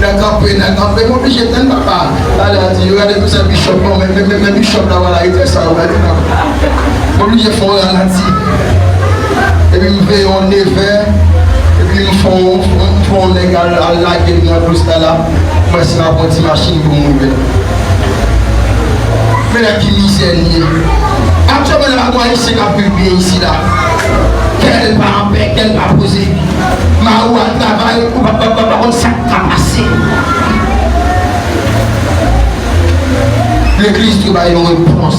Nan kanpe, nan kanpe, m oblije tann papa. Talè a di, yo gade konsa bishop, bon, men, men, men, men bishop la, wala, e trè sa, wala, e trè sa. M oblije fè yon ralati. Epi m veye yon nevè, epi m fè yon, m fè yon nèg al, al lage l nan dous la la. Mwen si m ap pran ti machin pou m rive la. Men nan ki mizè n ye. Aktyèlman, nan lakou ayisyen k ap viv byen isi la. Kè l pa anpè, kè l pa poze. Mari w al travay, ou pa, pa, pa, pa konn sa k ka pase. Legliz dwe bay yon repons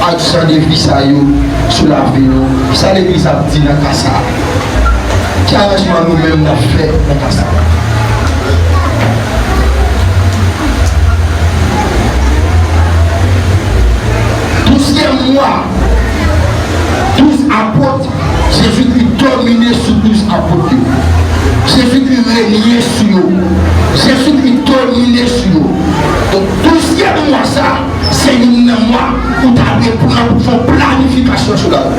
ak jan de vi sa yo sou lavi nou. Sa legliz ap di nan ka sa a? Ki aranjman nou menm n ap fè nan ka sa a? Douzyèm mwa, douz apot, Jezikri domine sou douz apot yo. Jezikri renye sou yo. Jezikri domine sou yo. Donk, douzyèm mwa sa a, se youn nan mwa ou ta dwe pran pou fè yon planifikasyon sou lavi w.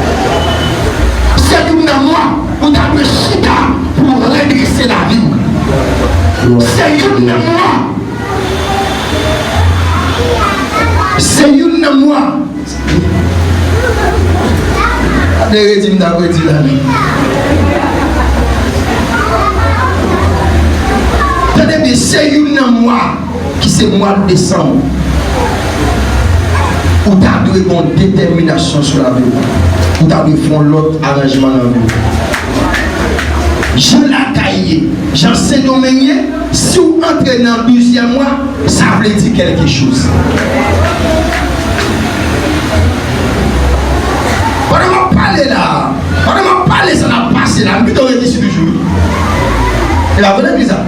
Se youn nan mwa ou ta dwe chita pou w redrese lavi w. Se youn nan mwa. Se youn nan mwa. Ap de redi m ta redi la menm. Tande byen, se youn nan mwa ki se mwa desanm. Ou ta dwe gen yon detèminasyon sou lavi w. Ou ta dwe fè yon lòt aranjman nan vi w. Jan lakay ye, jan Sendomeng ye, si w antre nan douzyèm mwa, sa vle di kèlke choz. Pandan m ap pale la, pandan m ap pale sa n ap pase la, m pito ret isi toujou wi. E pa vre legliz la?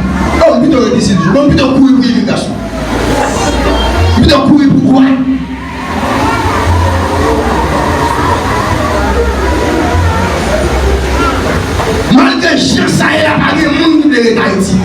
Oh, m pito ret isi toujou. Bon, m pito kouri pou imigrasyon. M pito kouri pou kwa? Malgre jan sa ye la, pa gen moun ki vle ret Ayiti.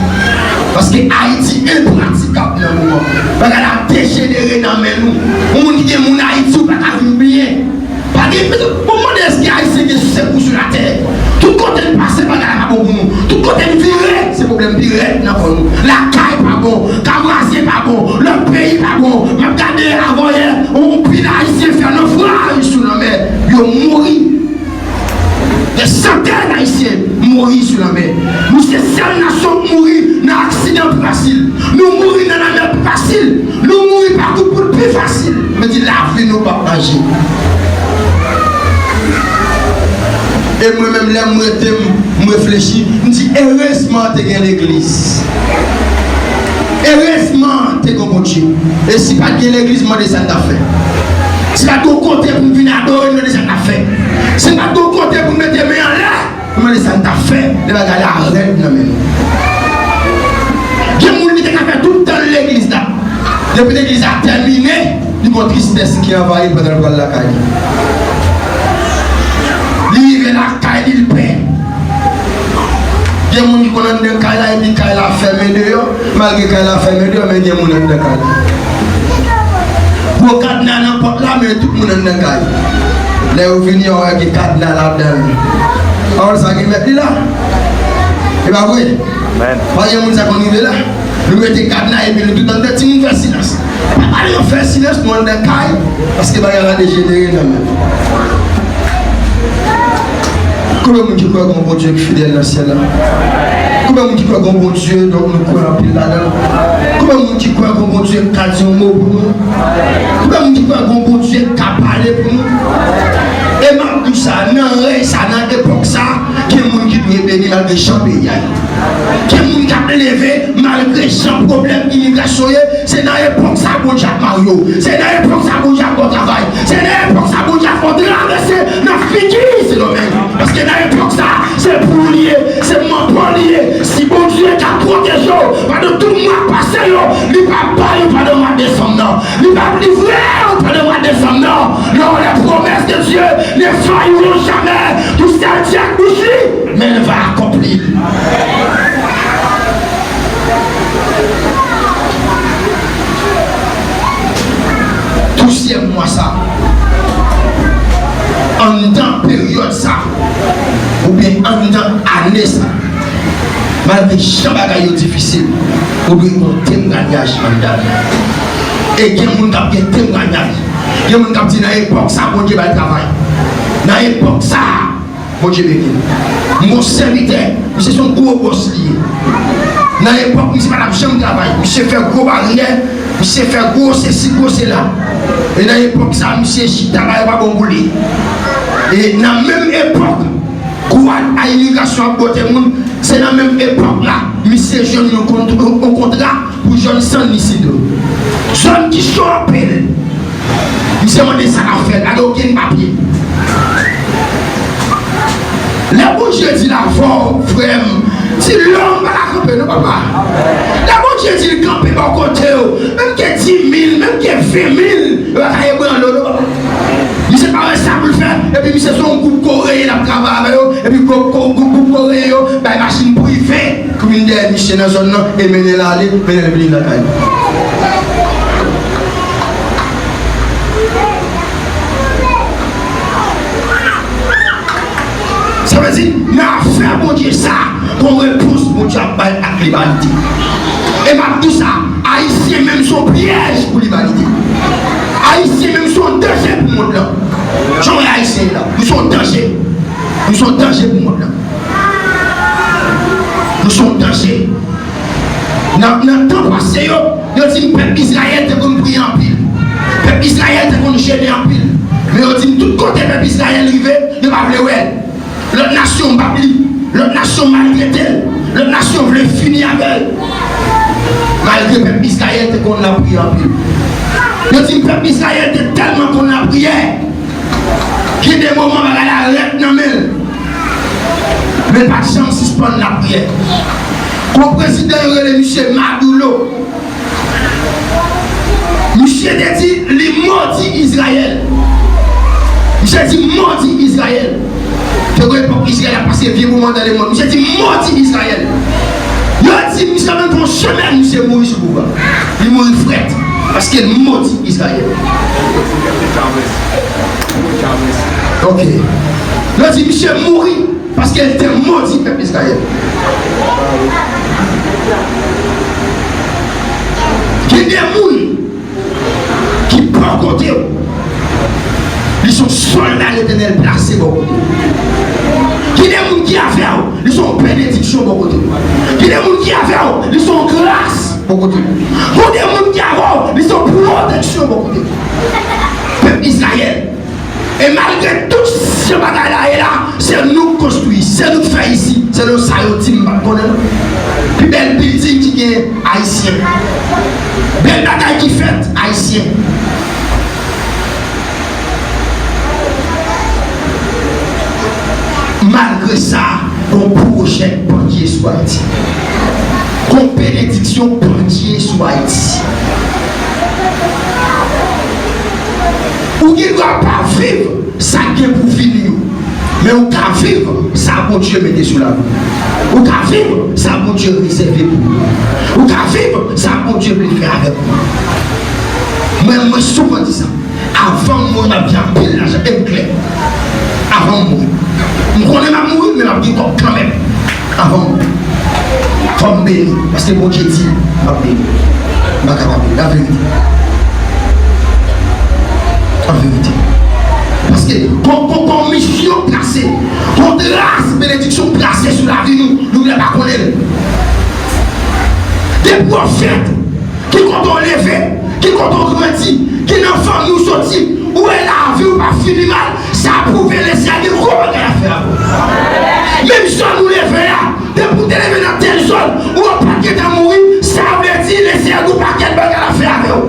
Paske Ayiti enpratikab nan moman. Bagay la dejenere nan men nou. Yon moun ki gen moun Ayiti, ou pa ka viv byen. Pa gen, bon, m mande èske Ayisyen gen sekou sou latè? Tout kote n pase, bagay la pa bon pou nou. Tout kote n vire, se pwoblèm pi rèd nan kò nou. Lakay pa bon, Kavwazye pa bon, lòt peyi pa bon. M ap gade avanyè, yon pil Ayisyen fè nofraj sou lanmè, yo mouri. Dè santèn Ayisyen mouri sou lanmè. Nou se sèl nasyon k mouri nan aksidan pi fasil. Nou mouri nan lanmè pi fasil. Nou mouri pa kout poud pi fasil. Mwen di lavi nou p ap manje. E mwen menm lè m rete m, m reflechi, m di erezman te gen legliz. Erezman te gen Bondye. E si pa t gen legliz, mande sa n t ap fè. Si pa t gen yon kote pou n vin adore, mande sa n t ap fè. Si pa t gen yon kote pou n mete men anlè, mande sa n t ap fè, lè bagay la rèd nan men nou. Gen moun ki te ka fè tout tan l legliz la. Depi legliz la tèmine, li gon tristès ki anvayi l pandan l pral lakay li. Li rive lakay li, l pè. Gen moun ki konn anndan kay la, epi kay la fèmen deyò. Malgre kay la fèmen deyò, men gen moun anndan kay la. Gwo kadna nan pòt la, men tout moun anndan kay. Lè yo vini, yo wè gen kadna ladan l. Pawòl sa gen mèt li la. E pa vre? Amèn. Pa gen moun sa konn rive la. Nou mete kadna epi nou tout anndan, timoun fè silans. Pa pale, yo fè silans, nou anndan kay, paske bagay la dejenere nan men. Konbyen moun ki kwè gon Bondye ki fidèl nan syèl la? Konbyen moun ki kwè gon Bondye, donk nou kwè anpil ladan l? Konbyen moun ki kwè gon Bondye k ka di yon mo pou nou? Konbyen moun ki kwè gon Bondye k ka pale pou nou? E m ap di w sa, nan rèy sa, nan epòk sa, gen moun ki dwe beni malgre jan peyi a ye. Gen moun k ap leve malgre jan pwoblèm imigrasyon ye. Se nan epòk sa Bondye ap mari w. Se nan epòk sa Bondye ap ba w travay. Se nan epòk sa Bondye ap fè w travèse nan figi Sendomeng. Paske nan epòk sa, se pou w li ye, se moman pa w li ye. Si Bondye ka pwoteje w pandan tout mwa k pase yo, li p ap ba w yo pandan mwa desanm nan. Li p ap livre w pandan mwa desanm nan. Non, les promesses de Dieu ne failleront jamais. Tout sa l di ak bouch li, men l va akonpli l. Douzyèm mwa sa, anndan peryòd sa, oubyen anndan ane sa, malgre jan bagay yo difisil, ou dwe gen yon temwayaj anndan. E gen moun k ap gen temwayaj. Gen moun k ap di nan epòk sa, Bondye bay travay. Nan epòk sa, Bondye beni l. M gon sèvitè, misye se yon gwo bòs li ye. Nan epòk, misye pa t ap janm travay. Misye fè gwo baryè, misye fè gwo sesi, gwo sela. E nan epòk sa, misye chita, bagay pa bon pou li. E nan menm epòk, gwo a imigrasyon ap bote moun, se nan menm epòk la, misye jwenn yon kont-, yon kontra pou jwenn San Isidro. Zòn ki cho anpil. Misye mande sa l ap fè, pa gen okenn papye. Lè Bondye di l avè w, frè m, ti lòm pa ta kanpe non, papa. Lè Bondye di l kanpe bò kote w, menm ke di mil, menm ke ven mil, yo pa ka ebranle w non, papa. Misye pa wè sa pou l fè, epi misye se yon gwoup Koreyen l ap travay avè yo, epi gwoup, gwoup, gwoup Koreyen yo bay machin prive pou vin dèyè misye nan zòn nan, e mennen l ale, mennen l vini lakay li. Sa vle di, nan afè Bondye sa, gon repons Bondye ap bay ak limanite. E m ap di w sa, Ayisyen menm se yon pyèj pou limanite. Ayisyen menm se yon danje pou mond lan. Jan w wè Ayisyen ye la, nou se yon danje. Nou se yon danje pou mond lan. Nou se yon danje. Nan, nan tan pase yo, yo di m pèp Izrayèl te konn priye anpil. Pèp Izrayèl te konn jene anpil. Men yo di m tout kote pèp Izrayèl rive, yo pa vle wè l. Lòt nasyon p ap li. Lòt nasyon maltrete l. Lòt nasyon vle fini avè l. Malgre pèp Izrayèl te konn lapriyè anpil. Yo di m pèp Izrayèl te tèlman konn lapriyè. Gen de moman bagay la rèd nan men l. Men l pa t janm sispann lapriyè. Gon prezidan yo rele misye Maduro. Misye te di li modi Izrayèl. Misye di modi Izrayèl. Te gen epòk Izrayèl ap pase vye moman dan lemonn. Misye di modi Izrayèl. Yo di misye menm fè yon semèn misye mouri sou pouvwa. Li mouri frèt. Paske l modi Izrayèl. Ok. Yo di misye mouri paske l te modi pèp Izrayèl. Gen de moun ki bò kote w. Li se yon sòlda Letènèl plase bò kote w. Gen de moun ki avè w, li se yon benediksyon bò kote w. Gen de moun ki avè w, li se yon gras bò kote w. Gen de moun ki avè w, li se yon pwoteksyon bò kote w. Pèp Izrayèl. E malgre tout jan bagay la ye la, se nou k konstwi, se nou k fè isi, se nou sa yo di m pa t konnen non. Pi bèl bilding ki gen, Ayisyen. Bèl bagay ki fèt, Ayisyen. Malgre sa, gon pwojè k pandye sou Ayiti. Gon benediksyon pandye sou Ayiti. Ou gen dwa pa viv sa k gen pou vini yo. Men ou ka viv sa Bondye mete sou lavi w. Ou ka viv sa Bondye rezève pou ou. Ou ka viv sa Bondye vle fè avèk ou. Mwen, mwen souvan di sa. Avan m mouri, m ap gen anpil lajan, e m klè. Avan m mouri. M konnen m ap mouri, men m ap gen kòb kanmenm. Avan m mouri. Fò m beni, paske Bondye di m ap beni. M pa ka pa beni. Laverite. Laverite. Paske gon, gon, gon misyon plase, gon gras benediksyon plase sou lavi nou, nou menm pa konnen l. Depi w fèt, ki kote w leve, ki kote w grandi, ki nan fanmi w soti, ou wè lavi w pa fini mal, sa pwouve Lesenyè gen gwo bagay ap fè avè w. Menm zòn ou leve a, depi w te leve nan tèl zòn, ou pa t gentan mouri, sa vle di Lesenyè gen yon pakèt bagay l ap fè avè w.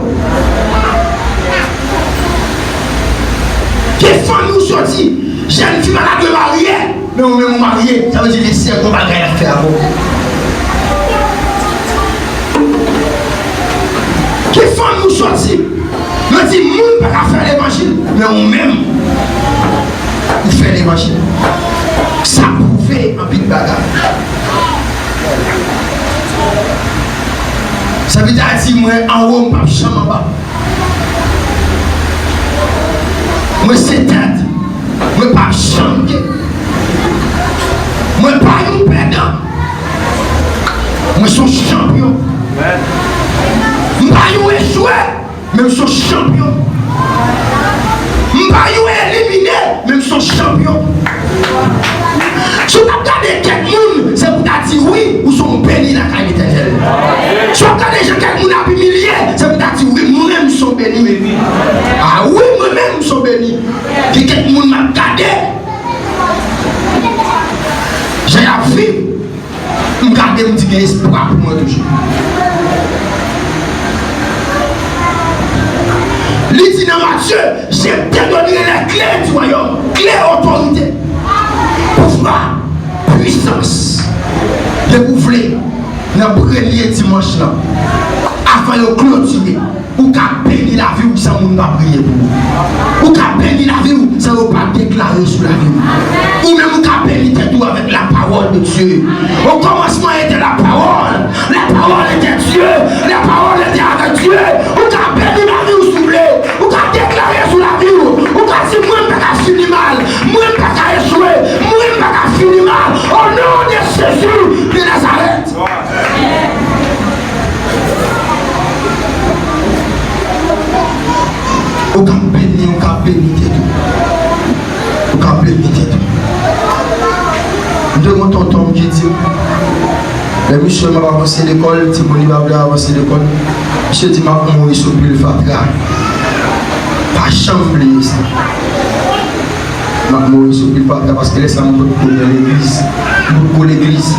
Ki fanmi w soti, jèn fi malad yo marye, men ou menm ou marye, sa vle di Lesenyè gon bagay l ap fè avè w. Ki fanmi w soti? Yo di moun pa ka fè levanjil, men ou menm, ou fè levanjil. Sa pwouve anpil bagay. Sa vle di mwen anwo, m p ap janm anba. Mwen se tèt. Mwen p ap janm ke. Mwen pa yon pèdan. Mwen se yon chanpyon. M pa yon echwe, men m se yon chanpyon. M pa yon elimine, men m se yon chanpyon. Si w t ap gade kèk moun, se pou w ta di wi, ou se yon beni lakay Letènèl. Si w ap gade jan kèk moun ap imilye, se pou w ta di wi, mwen menm m se yon beni. A wi, mwen menm m se yon beni. Gen kèk moun m ap gade, jan y ap viv, m gade m di gen espwa pou mwen toujou. Li di nan Matye, je te donnerai les clés du royaume, kle otorite, pouvwa, pwisans. Depi w vle, nan premye dimanch lan, avan yo klotire, ou ka beni lavi w san moun pa priye pou ou. Ou ka beni lavi w san yo pa deklare sou lavi w. Ou menm ou ka beni tèt ou avèk la parole de Dieu. Au commencement était la parole. La parole était Dieu. La parole était avec Dieu. Ou ka beni lavi w si w vle. Ou ka deklare sou lavi w. Ou ka di mwen m pa ka fini mal. Mwen m pa ka echwe. Mwen m pa ka fini mal. Au nom de Jésus de Nazareth. Ou ka beni, ou ka beni tèt ou. Ou ka beni tèt ou. M te gen yon tonton m ki di m, lè misye m ap avanse lekòl, timoun li pa vle avanse lekòl, misye di m ap mouri sou pil fatra. Pa janm bliye sa. M ap mouri sou pil fatra paske lè sa m potko nan legliz. M potko legliz.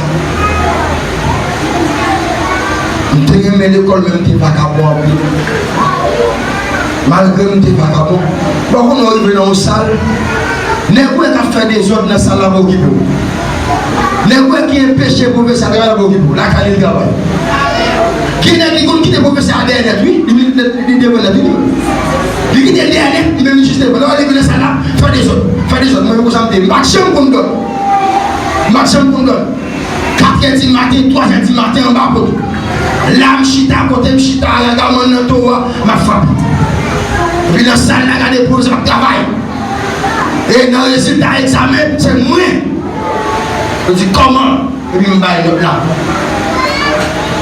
M te renmen lekòl, men m te vakabon anpil. Malgre m te vakabon, bon, kounye a w rive nan yon sal, nèg ou wè k ap fè dezòd nan sal la pa okipe w. Nèg ou wè ki enpeche pwofesè a travay la pa okipe w. Lakay li l travay. Gen nèg li konn kite pwofesè a dèyè nèt, wi. Li, li, li devan nèt, wi. Li kite l dèyè nèt, li menm li jis devan. Lè w rive nan sal la, fè dezòd, fè dezòd. Mwen menm konsa m te ye. M pa t janm konn dòmi. M pa t janm konn dòmi. Katrè di maten, twazè di maten anba poto. La m chita, kote m chita a, raga m nan towo a, m ap frape. Epi nan sal la, gade pwofesè ap travay. E nan rezilta egzamen, se mwen. Yo di, kòman? Epi m bay nòt la.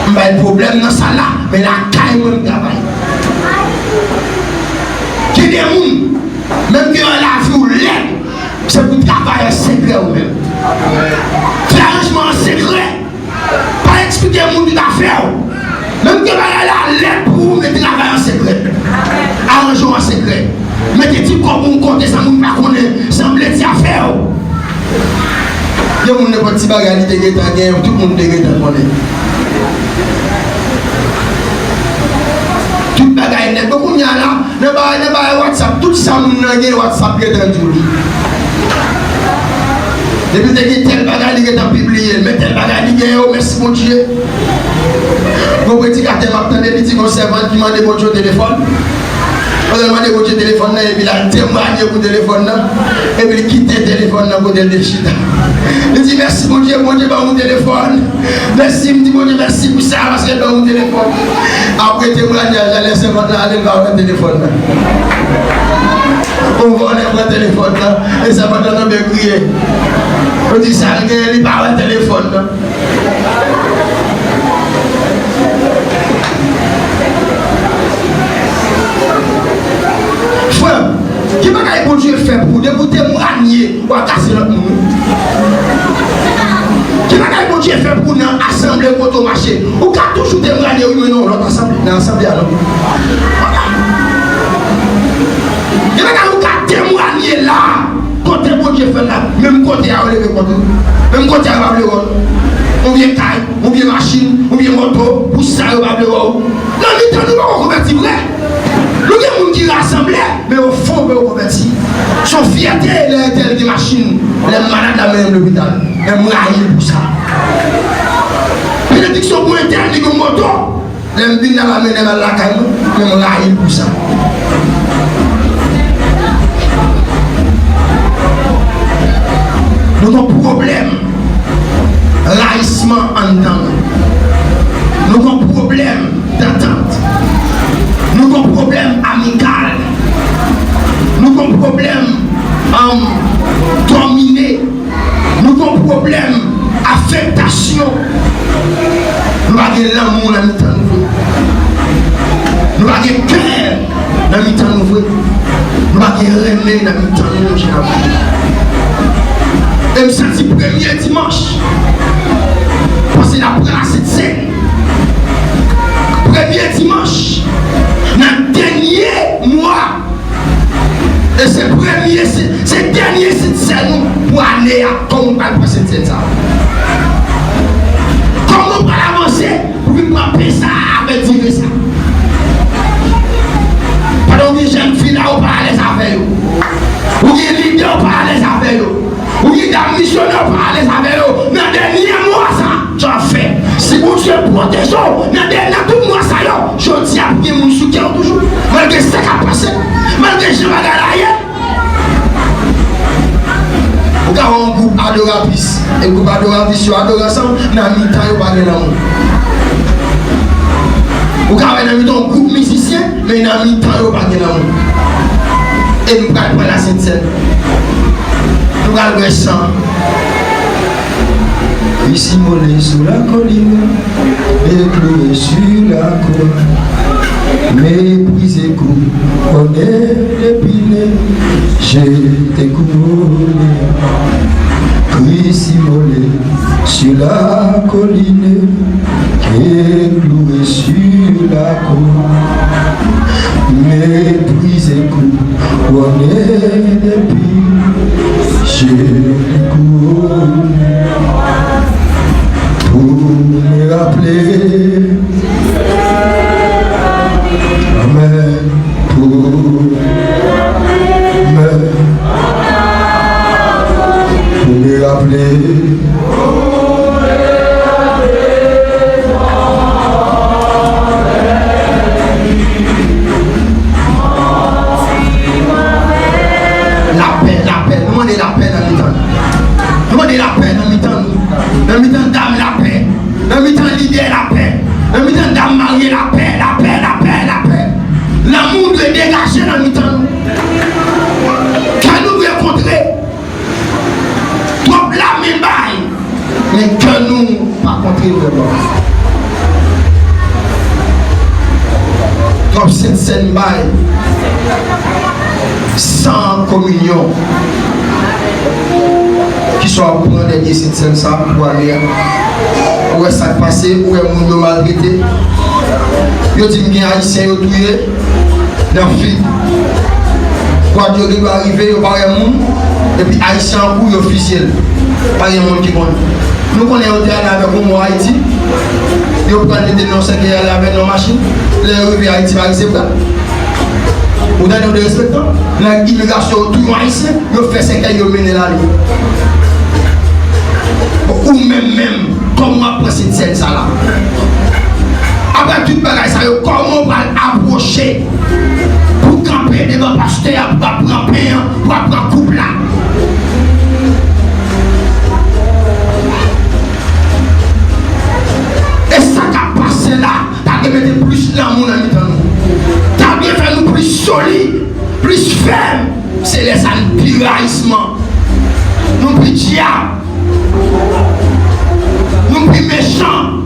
M bay pwoblèm nan sal la, men lakay mwen m travay. Gen de moun, menm gen yon la Mete ti kòb ou kote sa moun pa konnen, sanble ti afè w. Yon moun nenpòt ti bagay li te gentan gen, tout moun te gentan konnen. Tout bagay nèt. Bon, kounye a la, nan bagay, nan bagay WhatsApp, tout sa moun nan gen, WhatsApp gentan di w li. Depi te gen tèl bagay, li gentan pibliye l. Men tèl bagay li gen yo, mèsi Bondye. Gon predikatè m ap tande, li di gon sèvant ki mande Bondye yon telefòn. Pandan l mande Bondye telefòn nan, epi l al temwanye pou telefòn nan, epi l kite telefòn nan kote l te chita. Li di, "Mèsi Bondye, Bondye ban m yon telefòn. Mèsi, m di Bondye mèsi pou sa, paske l ban m yon telefòn." Apre temwanyaj la, lè sèvant lan ale, l pa wè telefòn nan. Yon vòlè pran telefòn nan, e sèvant lan tonbe kriye. Yo di sa l genyen, li pa wè telefòn nan. Frè m, ki bagay Bondye fè pou ou? Depi w temwanye, w a kase lòt moun wi. Ki bagay Bondye fè pou ou nan asanble kote w mache? Ou ka toujou temwanye wi, men nan yon lòt asanble, nan asanble a non. Ki bagay ou ka temwanye la? Kote Bondye fè l la, menm kote a yo leve kont ou. Menm kote a yo pa vle wè w. Yon vye kay, yon vye machin, yon vye moto, pou sa yo pa vle wè w. Nan mitan nou poko konvèti vre. Nou gen moun ki rasanble, men o fon poko konvèti. Se yon fyète lè entèl gen machin, lè m malad la mennen m lopital. Men m rayi l pou sa. Benediksyon pou entèl ki gen moto. Lè m vin la, l ap mennen m al lakay mwen, men m rayi l pou sa. Nou gon pwoblèm rayisman anndan nou. Nou gon pwoblèm dantant. Nou gon pwoblèm amikal. Nou gon pwoblèm, um, domine. Nou gon pwoblèm afektasyon. Nou pa gen lanmou nan mitan nou vre. Nou pa gen kè nan mitan nou vre. Nou pa gen renmen nan mitan nou, monchè. E m santi premye dimanch, panse n ap pran Lasent Sen. Premye dimanch nan dènye mwa. E se premye, se, se dènye Sentsèn nou pou ane a. Kòman w pral pran Sentsèn sa a? Kòman w pral avanse pou vin pran pen sa a avè diven sa a? Pandan w gen jèn fi la, ou pa alèz avè yo. Ou gen lidè, ou pa alèz avè yo. Ou gen dam misyonè, ou pa alèz avè yo. Nan dènye mwa sa, sa w ap fè? Si Bondye pwoteje w nan dènye, nan tout mwa sa yo, jodi a pou gen moun sou kè w toujou. Malgre sa k ap pase, malgre jan bagay la ye. Ou ka wè yon gwoup adoratris, e gwoup adoratris yo adore ansanm, nan mitan yo pa gen lanmou. Ou ka wè nan mitan yon gwoup mizisyen, men nan mitan yo pa gen lanmou. E nou pral pran Lasent Sen. Nou pral bwè san. Kris imole sou lakolin, e klouwe sou lakou, meprize, kouwonnen, depile, jete, kouwonnen. Kris imole sou lakolin, e klouwe sou lakou, meprize, kouwonnen, depile, jete, kouwonnen. Pou mwen raple. Amèn. Pou mwen raple. Lapè, lapè. Nou mande lapè nan mitan nou. Nou mande lapè nan mitan nou. Nan mitan dam, lapè. Nan mitan lidè, lapè. Nan mitan dam marye, lapè, lapè, lapè, lapè. Lanmou dwe degaje nan mitan nou. Kè nou dwe kontre. Twòp lame bay, men kè nou pa kontre vrèman. Twòp Sentsèn bay, san kominyon. Kiswa ou pran dènye Sentsèn sa pou ane a. Ou wè sa k pase, ou wè moun yo maltrete. Yo di m gen Ayisyen yo touye nan Fig. Swa yo gen dwa rive, yo pa wè moun, epi Ayisyen an kouri, yo fizye l. Pa gen moun ki konn. Nou konnen yo te ale avèk yon mò Ayiti, yo pran l, mete l nan sèkèy, ale avè l nan machin. Lè yo rive Ayiti, pa resevwa l. Ou tande yon derespektan? Nèg imigrasyon yo touye yon Ayisyen, yo fè sèkèy, yo mennen l ale. Ou menm menm, kòman w ap pran sèn sa la? Apre tout bagay sa yo, kòman w pral apwoche pou kanpe devan pastè a, pou w ap pran pen an, pou w ap pran koup la? E sa k ap pase la, ta dwe mete plis lanmou nan mitan nou. Ta dwe fè nou plis solid, plis fèm. Se lè sa n pi rayisman. Nou pi dyab. Nou pi mechan.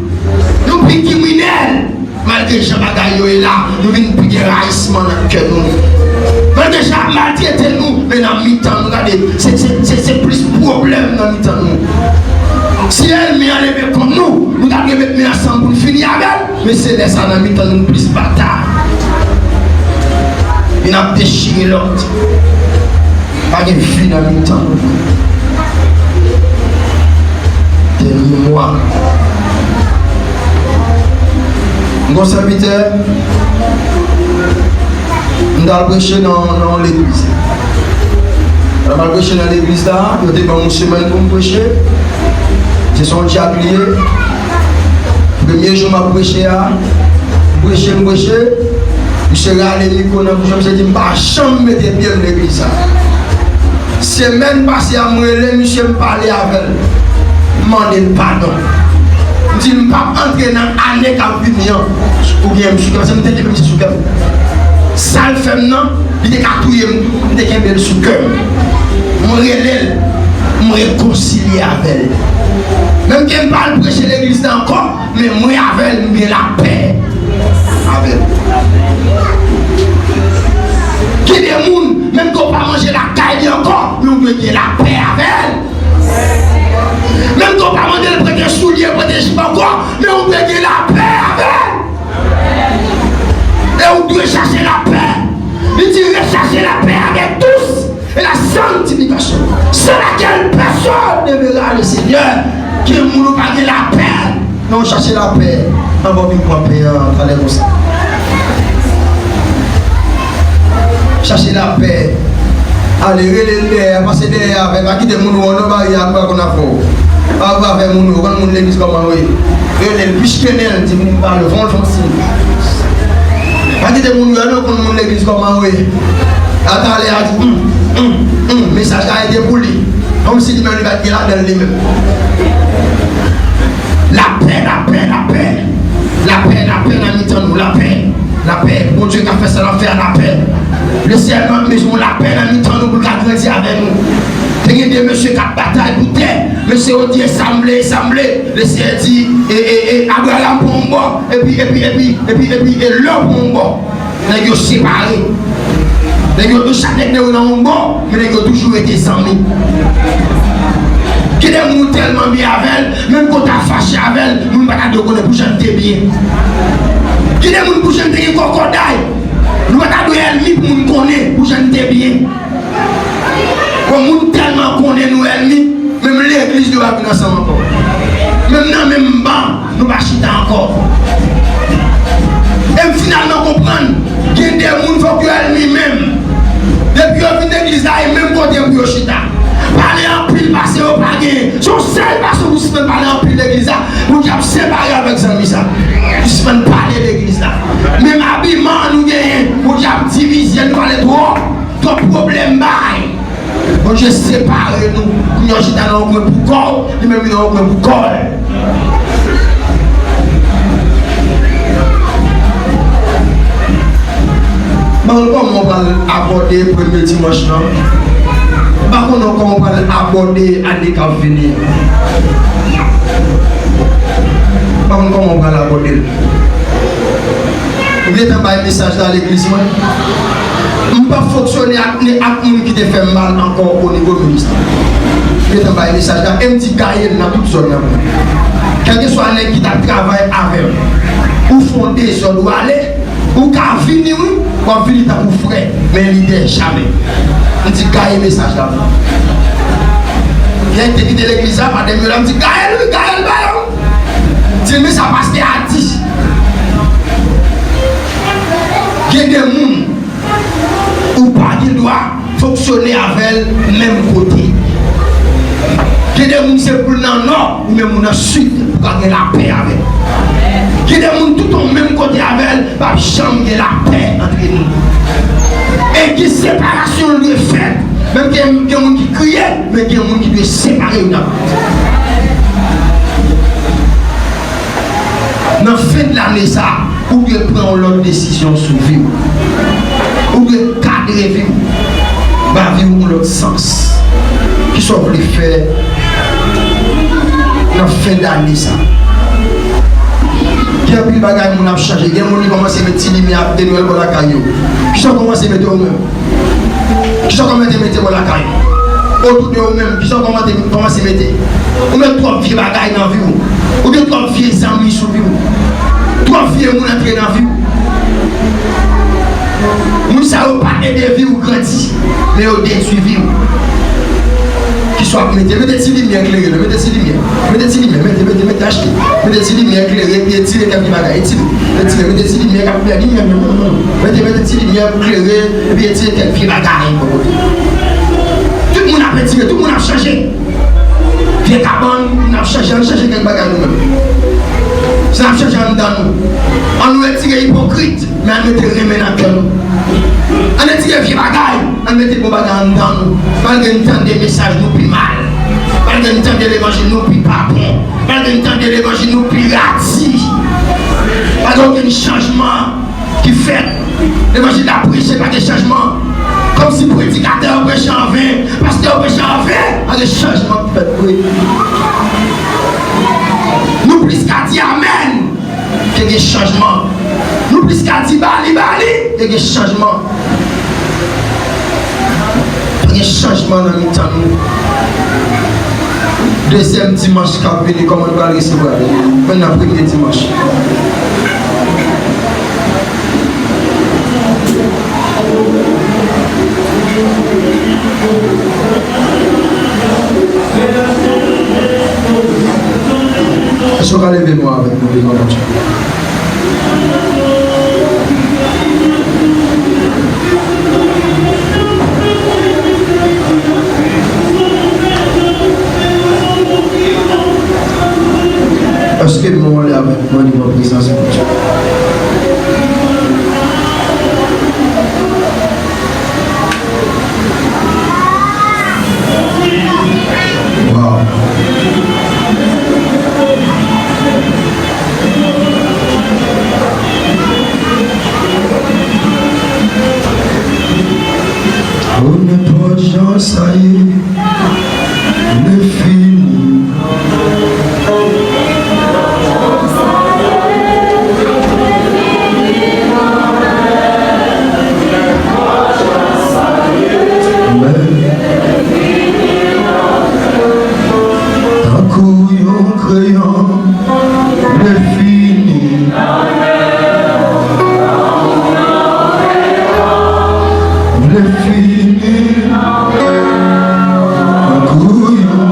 Nou pi kriminèl. Malgre jan bagay yo ye la, nou vin pi gen rayisman nan kè nou. Malgre jan ap maltrete nou, men nan mitan nou, gade, se, se, se, se plis pwoblèm nan mitan nou. Si ènmi an leve kont nou, nou ta dwe met men ansanm pou n fini avè l. Men se lè sa nan mitan nou plis batay. Youn ap dechire lòt. Pa gen vi nan mitan nou. Dènye mwa. M gon sèvitè, m t al preche nan, nan yon legliz. Lè m al preche nan legliz la, yo te ban m yon semèn pou m preche. Se yon dyak li ye. Premye jou m ap preche a, m preche, m preche, misye rale mikwo nan bouch mwen, misye di m pa janm mete pye m legliz sa. Semèn pase a, m rele misye, m pale avè l, m mande l padon. M di l m p ap antre nan ane k ap vini an, oubyen m sou kè, paske m te kenbe misye sou kè m. Sa l fè m nan, li te ka touye m tou, m te kenbe l sou kè m. M rele l, m rekonsilye avè l. Menm ke m pa al preche legliz la ankò, men mwen avè l, m gen lapè avè l. Gen de moun, menm ke w pa manje lakay li ankò, men w dwe gen lapè avè l. Menm ke w pa mande l prete soulye, prete jip ankò, men w dwe gen lapè avè l. E w dwe chache lapè. Li di, recherchez la paix avec tous et la sanctification, sans laquelle personne ne verra le Seigneur. Gen moun ou pa gen lapè. Non, chache lapè. Anvan w vin pran pen an, talè konsa. Chache lapè. Ale, rele l dèyè, pase dèyè avè l. Pa kite moun wè w nan baryè a, pa konn afè w. Pa, pa avè moun wè w, konn moun legliz kòman w ye. Rele l, pichkennen l, di moun pale, fè yon siy. Pa kite moun wè non, konn moun legliz kòman w ye. A talè a di, hum, hum, hum, mesaj la rete pou li. Kòmsi li menm li pa t gen ladan l li menm. Lapè, lapè, lapè. Lapè, lapè nan mitan nou, lapè. Lapè. Bondye ka fè sa l ap fè a, lapè. Lesenyè mete yon lapè nan mitan nou pou l ka grandi avè nou. Te gen de mesye k ap batay pou tè. Mesye yo di, e sa m vle, e sa m vle. Lesenyè di, e, e, e, Abraram pran yon bò, epi, epi, epi, epi, epi, e Lò pran yon bò. Nèg yo separe. Nèg yo, yo chak nèg yo nan yon bò, men nèg yo toujou rete zanmi. Gen de moun ou tèlman byen avè l, menm ke w ta fache avè l, moun pa ta dwe konnen pou jan l te byen. Gen de moun pou jan l te gen kòkòday, nou pa ta dwe ènmi pou moun konnen pou jan l te byen. Bon, moun tèlman konnen nou ènmi, menm legliz nou pa vin ansanm ankò. Menm nan menm ban, nou pa chita ankò. E m finalman konprann, gen de moun fòk yo ènmi menm. Depi yo vin legliz la, e menm kote pou yo chita. Pale anpil pase yo pa genyen. Se yon sèl fason pou sispann pale anpil legliz la, pou dyab separe avèk zanmi sa. Sispann pale legliz la. Menm abiman nou genyen, pou dyab divize, nou pale twòp. Twòp pwoblèm bay. Bondye separe nou. Kounye a w chita nan yon kwen pou kò w, li menm li nan yon kwen pou kò l. M pa konn kòman w pral abòde premye dimanch lan. M pa konn kòman w pral abòde ane k ap vini an. M pa konn kòman w pral abòde l. M gentan bay mesaj la legliz mwen. M p ap fonksyone ak, ni ak moun ki te fè m mal ankò o nivo ministè. M gentan bay mesaj la e m di gaye l nan tout zòn nan pou mwen. Kèlkeswa nèg ki t ap travay avè m, ou fè yon dezòd ou ale, Ou ka vini, wi, w ap vini tankou frè, men lidè, jamè. M di, gaye mesaj la. Gen te kite legliz la, madanm yo la, m di, gaye l, wi, gaye l ba yo. Di, men sa pastè a di. Gen de moun, ou pa gen dwa fonksyone avè l menm kote. Gen de moun se pou l nan nò, ou menm ou nan sid, pou ka gen lapè avè l. Gen de moun tout ou menm kote avè l, p ap janm gen lapè antre nou. E gen separasyon dwe fèt. Menm gen, gen moun ki kriye, men gen moun ki dwe separe youn ak lòt. Nan fen de lane sa, ou dwe pran yon lòt desizyon sou vi w. Ou dwe kadre vi w. Ba vi w yon lòt sans. Kisa w vle fè nan fen dane sa? Gen anpil bagay moun ap chanje. Gen moun ki kòmanse met ti limyè ak de nwèl bò lakay yo. Kisa w kòmanse mete ou menm? Kisa w kòmanse mete bò lakay? Otou de ou menm, kisa w kòmanse, kòmanse mete? Ou met twòp vye bagay nan vi w. Ou gen twòp vye zanmi sou vi w. Twòp vye moun antre nan vi w. Moun sa yo pa ede vi w grandi, men yo detwi vi w. Kisa w ap mete? Mete ti limyè klere, non, mete ti limyè. Mete ti limyè, mete, mete, mete, achte. Mete ti limyè klere, epi etire kèk bagay, etire. Etire, mete ti limyè k ap fè limyè, non, non, non. Mete, mete ti limyè klere, epi etire kèk vye bagay bò kote. Tout moun ap etire, tout moun ap chanje. Vye kabann, n ap chanje, ann chanje kèk bagay nou menm. Sa n ap chanje anndan nou. Ann retire ipokrit, men ann mete renmen nan kè nou. Ann retire vye bagay, ann mete bon bagay anndan nou. Malgre n tande mesaj nou pi mal. Malgre n tande levanjil nou pi pa bon. Malgre n tande levanjil nou pi radi. Pa gen okenn chanjman ki fèt. Levanjil la preche, pa gen chanjman. Kòmsi predikatè yo preche an ven, pastè yo preche an ven, pa gen chanjman ki fèt vre. Nou plis ka di amèn ke gen chanjman. Nou plis ka di bali bali ke gen chanjman. Pa gen chanjman nan mitan nou. Dezyèm dimanch k ap vini, kòman nou pral resevwa l? Men nan premye dimanch. Èske w ka leve men w avèk mwen devan Bondye? Èske men w leve avèk mwen devan prezans Bondye? Wow. O, nenpòt jan sa ye, m fini. Men, tankou yon kreyon, m fini. M fini. Tankou yon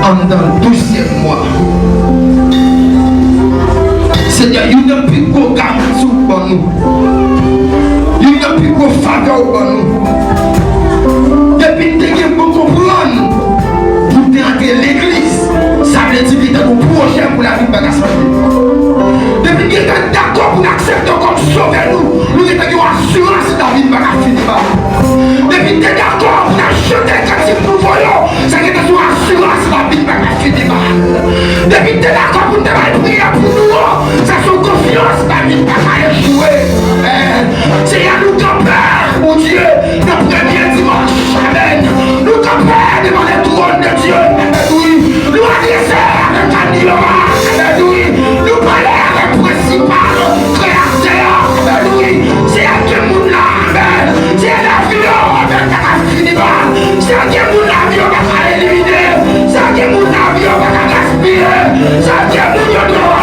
Anndan douzèm mwa. Senyè, youn nan pi gwo garanti ou ban nou. Youn nan pi gwo favè ou ban nou. Depi n te gen bon konprann pou n te antre legliz, sa vle di li te gen yon pwojè pou lavi n pa ka sanble. Depi n te dakò pou n aksepte w kòm sovè nou, nou te gen yon asirans lavi n pa ka fini mal. Depi n te dakò pou n ap chante kantik nouvo yo, sa gentan se yon asirans lavi n pa ka fini mal. Depi n te dakò pou n te bay priyè pou nou an, sa se yon konfyans lavi n pa ka echwe. Amen. Senyè, nou kanpe, Bondye, nan premye dimanch. Amen. Nou kanpe devan le twòn de Dye. Amen, wi. Nou adrese avèk Alelouya. Amen, wi. Nou pale avèk prensipal kreyatè a. Amen, wi. Senyè, gen moun la, amen. Senyè, lavi yo, amen, pa ka fini mal. Senyè, gen moun lavi yo pa ka elimine. Senyè, gen moun lavi yo pa ka gaspiye. Senyè, gen moun yo dwe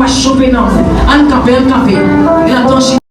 Chonpe nan. Ann kanpe, ann kanpe. Nan ton